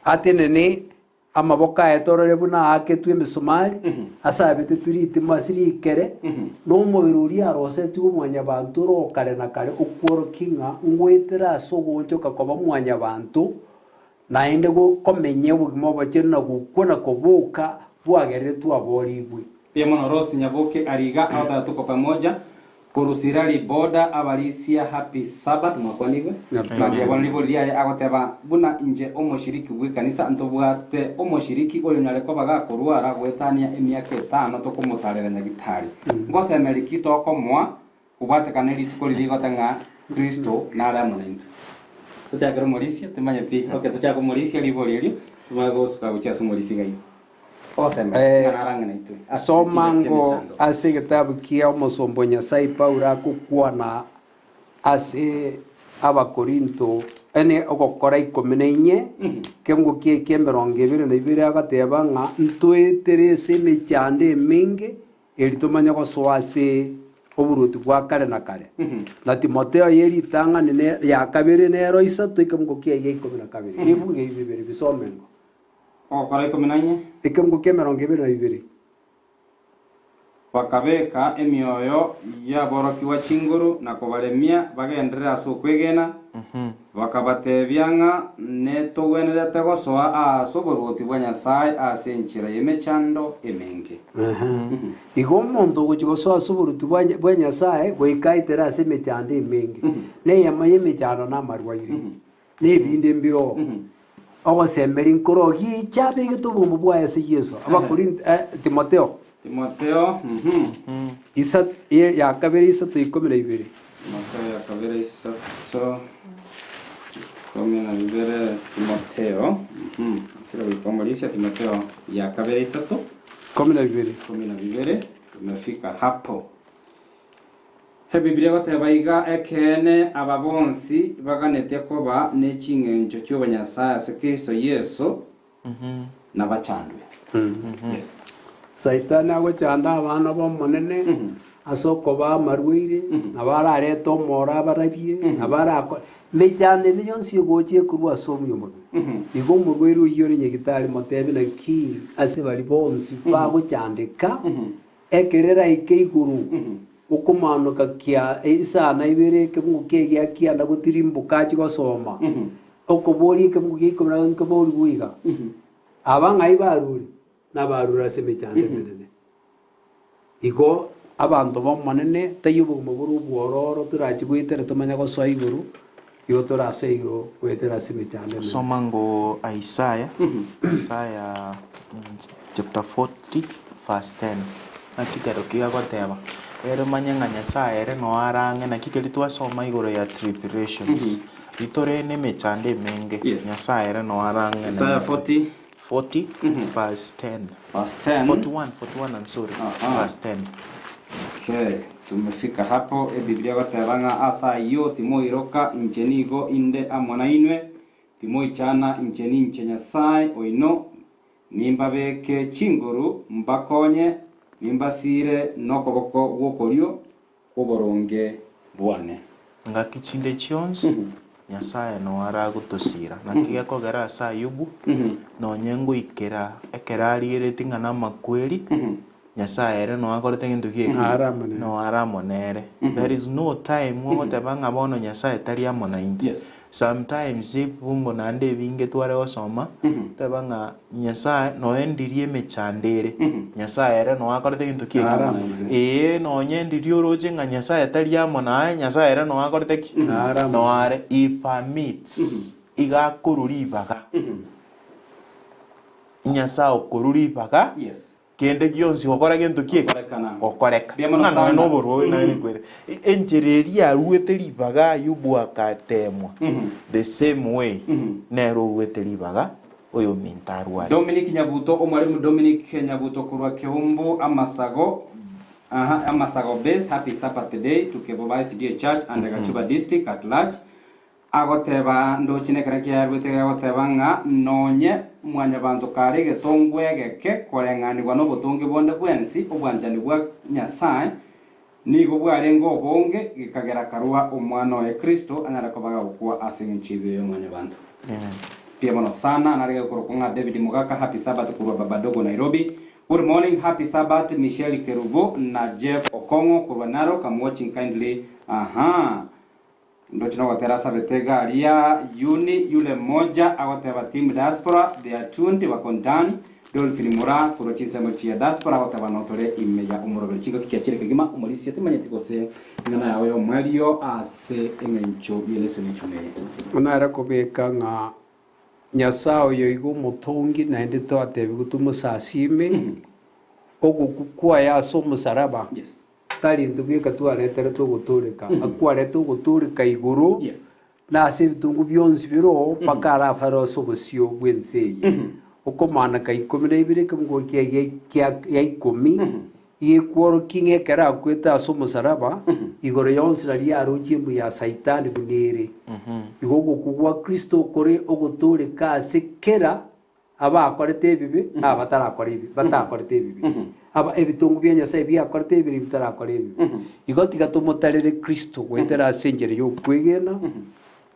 atenene amaboko aye torore buna aaketwe emesumari, ase abetetwe ritimo ase rikere, na omobere oria arosetigwe mwanyabanto ore o kare na kare, okworokia ng'a ngoetera ase ogoonchoka koba mwanyabanto, Naende komenya obogima obochenu na gokwa na koboka bwagerire twaboorigwe. Mbuya mono Rose Nyaboke ariga abatara tuko pamoja korwa Sirari boda abarisia happy Sabbath mwakwanigwe Gaki bono ribori riaye agoteba buna inche omoshiriki bw'ekanisa ntobwate omoshiriki oyonyare koba gakorwara goetania emiaka etano tokomotarera nyagitari ngosemeri ki tokomoa Kobwatekana rituko riria rigote ng'a Kristo nare amo naintwe. Tochakere omorisia, timanyeti, okay, tochake omorisia ribori erio, tumanye gosuka gochia ase omorisia iga igo. Ogosemera, ng'a nare ang'e naintwe, ase Soma chingaki ango chi'emechando. ase egetabu kia omosomba o Nyasae Paulo agokwana ase Abakorinto, ene ogokora ikomi na inye, ekeungo kiaye ki'emerongo ebere na ibere agateba ng'a ntoetere ase emechando emenge, Erio tomanye gosoa ase oboruoti bwa kare na kare. Na Timotheo ye ritang'ani ne ya kabere nero isato ekemungo kiaye gia ikomi na kabere. Ebibugu ebi bibere bisome ngo. Ogokora ikomi na inye. Ekemungo kia emerongo ebere na bibere. Bakabeka emioyo y'aborokigwa chinguru na kobaremia bagenderere ase okwegena, Bakabatebia ng'a netogwenerete gosoa aase oboruoti bwa Nyasae ase enchera y'emechando emenge. Igo omonto ogochia gosoa ase oboruoti bwa Nyasae goika aetere ase emechando emenge, na eyemo y'emechando namarwaire, na ebinde mbiroo. Ogosemeria nkoro gicha abegete obogima bwaye ase Yeso. Abakorinto, Timotheo. Timotheo, Ya kabere isato ikomi na ibere. Timotheo ya kabere isato ikomi na ibere Timotheo, asire goika omorisia Timotheo ya kabere isato Ikomi na bibere. Ikomi na bibere, tumefika hapo. Ebibilia egoteba iga, Ekeene, aba bonsi baganetie koba ne ching'encho chi'obonyasae ase Kristo Yeso nabachandwe. Yes. Saitani agochanda abana b'Omonene ase okobaa amarwaire, nabo ararete omoro abarabie, nabo arakore mechando ende yonsi egocha ekorwa ase omuya omobe. Igo omorwaire oyio ore nyagitari motebi naki ase baria bonsi bagochandeka, ekero eraike igoro, okomanoka kia isano ibere ekebugu kiaye gia kianda gotirimboka achie gosoma, okoboria ekebugu gia ikomi na nkeborigwe iga, aba ng'ai barure? Nabarure ase emechando emenene. Igo abanto b'Omonene, taiyo obogima bore obwororo torachie goetera tomanye gosoa igoro, igo torasoe igoro goetera ase emechando emenene. Soma ngo Isaiah, Isaiah chapter 40 verse 10. Naki kero ki agoteba, Ere manye ng'a Nyasaye ere noo arang'e, naki keria twasoma igoro ya tribulations, ritore nemechando emenge, Nyasaye ere noo arang'e Isaiah naintwe. 40 40 verse 10. Verse 10. 41, 41, I'm sorry. Aha. Verse 10. Okay, tumefika hapo. Ebibilia egoteba ng'a ase ayio timoiroka, inche nigo inde amo nainwe, timoichana, inche ninche Nyasae oino, nimbabeke chinguru mbakonye, nimbasiire nokoboko gw'okorio kw'oboronge bwane. Ngaki chinde chionsi Nyasae noo aragotosiira. Naki gekogera ase Ayubu, nonye ngoikera ekero arigereretie ng'a namakweri, Nyasae ere noo akorete gento ki eke? Noo are amo nere. There is no time ogoteba ng'a bono Nyasae tari amo naintwe. Sometimes ebibungo naende ebinge tware gosoma, teba ng'a Nyasae nonya ndiria emechando ere, Nyasae ere noo akorete gento ki eke? Ee, nonye ndiria oroche ng'a Nyasae tari amo naye, Nyasae ere noo akorete ki? Noo are. He permits, iga akorwa ribaga. Nyasae okorwa ribaga. Kende gionsi gokora gento ki eke? Gokoreka. Ng'a nonya noborwaire naye nikwere. Enchera eria aruete ribaga Ayubu akateemwa, the same way nere oruete ribaga oyominto arware. Dominic Nyabuto Omwalimu Dominic Nyabuto korwa Keumbu Amasago aha Amasago Base Happy Sabbath Day to Keboba SDA Church and Gachuba District at large Agoteba, Ndoche nekero kiaruete gegoteba ng'a nonye mwanyabanto kare egetongwa egeke koreng'anigwa nobotongi bonde bwensi, obwanchani bwa Nyasae nigo bwarenge obonge, gekagera karua Omwana oye Kristo anyare koba gagokwa ase engencho y'ebibe bia mwanyabanto. Mbuya mono sana. Nare gekorokwa ng'a David Mogaka Happy Sabbath korwa Babadogo Nairobi. Good morning happy Sabbath Michelle Kerubo na Jeff Okong'o korwa Narok I'm watching kindly Ahaa. Ndoche nogotera asabete iga aria Yuni yule mmoja agoteba team diaspora they are tuned bako ndani Dolphin Mura korwa chinsemo chia diaspora agoteba notore ime ya omoroberi chingaki chiachire kegima omorisia timanyeti gose ing'ana yao y'omwerio ase eng'encho y'elesoni echuma eye. Nare kobeka ng'a Nyasae oyo iga omotongi naende twatebigwe tomosasime, ogokwa kwaye ase omosaraba Tari intwe bweka twareteretwe ogotooreka, akwarete ogotooreka igoro na ase ebitungu bionsi bire oo mpaka arafare ase obosio bw'ense eye. Okomaanaka ikomi na ibere ekemungo kia kia gia ikomi gekworokia ng'a ekero akwete ase omosaraba, igoro yonsi nario yarochie embu ya Saitani buna ere. Igo ogokwa gwa Kristo kore ogotooreka ase kera Abakorete ebibe na abatarakora ebibe, batakorete ebibe. Aba ebitongu bia Nyasae biakorete ebibe na ebitarakora ebibe. Igo tiga tomotarere Kristo goetera ase enchera y'okwegena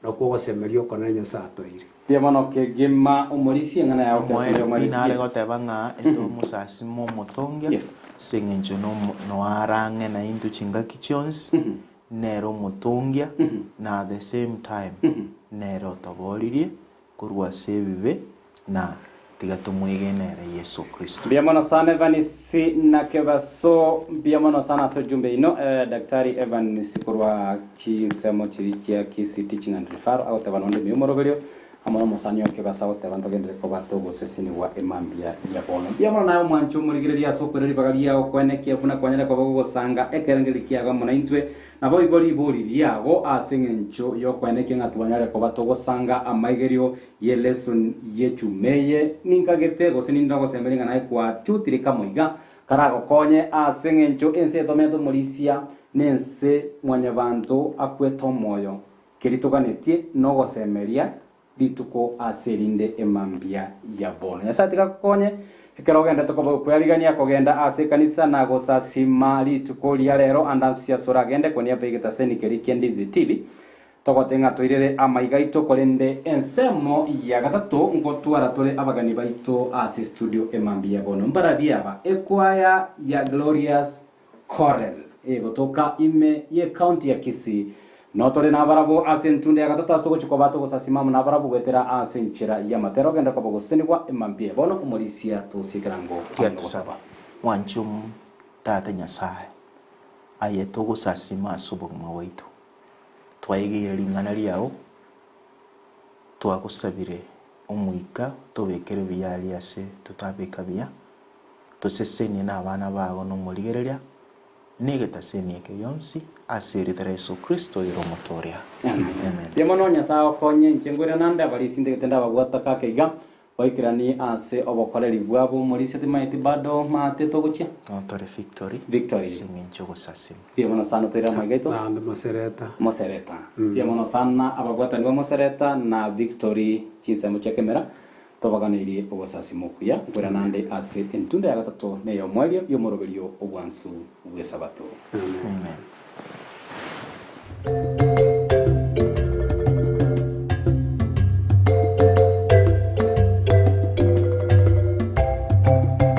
na kw'ogosemeria okonene Nyasae atoeire. Mbuya mono kegima omorisia eng'ana yao kera Omoerio kende pi omorisia. nare Yes. goteba ng'a etomosasime omotongia Yes. ase eng'encho nomo noarang'e naintwe chingaki chionsi, nere omotongia na at the same time nere otoboririe Korwa ase ebibe, na tiga tomwegene ere Yeso Kristo. Mbuya mono sana Evans na Kebaso, mbuya mono sana ase ojumbe ino. Eh, Daktari Evans korwa chinsemo chiria chia Kisii Teaching and Referral agoteba nonde mbuya omoroberio amo nomosani o Kebaso agoteba ntogenderere koba togosesenigwa emambia ya bono. Mbuya mono naye omwancho omorigereria ase okoira ribaga riao koenekia buna kwanyare koba gogosanga ekerengererio kiago amo naintwe Naboigo ribori riabo ase engencho y'okoenekia ng'a twanyare koba togosanga amaigerio ye lesson y'echuma eye, ninkagete gose ninde nogosemeria ng'a naye kwachutire kamo iga karagokonye ase engencho ense etomenyete omorisia. Nense mwanyabanto akwete omoyo, keria toganetie nogosemeria rituko ase erinde emambia ya bono. Nyasae tiga agokonye ekero ogenderete koba okweyarigania kogenda ase ekanisa na gosasima rituko ria rero ande ansi ase oragende konia abe egetaseni keria kia Ndizi TV. Togote ng'a toirere amaiga aito korende ensemo ya gatato ngotwara tore abageni baito ase studio emambia ya bono. Mbarabie aba ekwaya ya Glorious Corel egotoka ime y'ecounty ya Kisii. Notore nabarabwo ase entunda ya gatato ase togochia koba togosasima amo nabarabwo goetera ase enchera y'amatera ogende koba ogosesenigwa emambia. Bono omorisia tosie ekerango amo Tiga nogosaba. tosabe. Mwanche Tata Nyasae, aye togosasima ase obogima bwaito. Twaigeire ring'ana riao, twagosabire Omoika tobekere buya aria ase totabeka buya, tosesenie nabana bago nomorigereria, negetaseni eke gionsi, ase erieta ria Yeso Kristo oyore Omotoria. Amen. Mbuya mono Nyasae agokonye inche nkoirana nande abarisia ntagete ndababwata kake iga baikeranie ase obokoreri bwabo omorisia timaeti bado maate togochia. Notore victory, Victory. ase eng'encho ogosasima. Mbuya mono sana toirere amaiga aito. Naende mosereta. Mosereta. Mbuya mono sana ababwatani ba mosereta na victory chinsemo chia kemera Tobaganeirie ogosasima okuya nkoirana ande ase entunda ya gatato na ey'omoerio y'omoroberio obwansu bw'Esabato. Amen.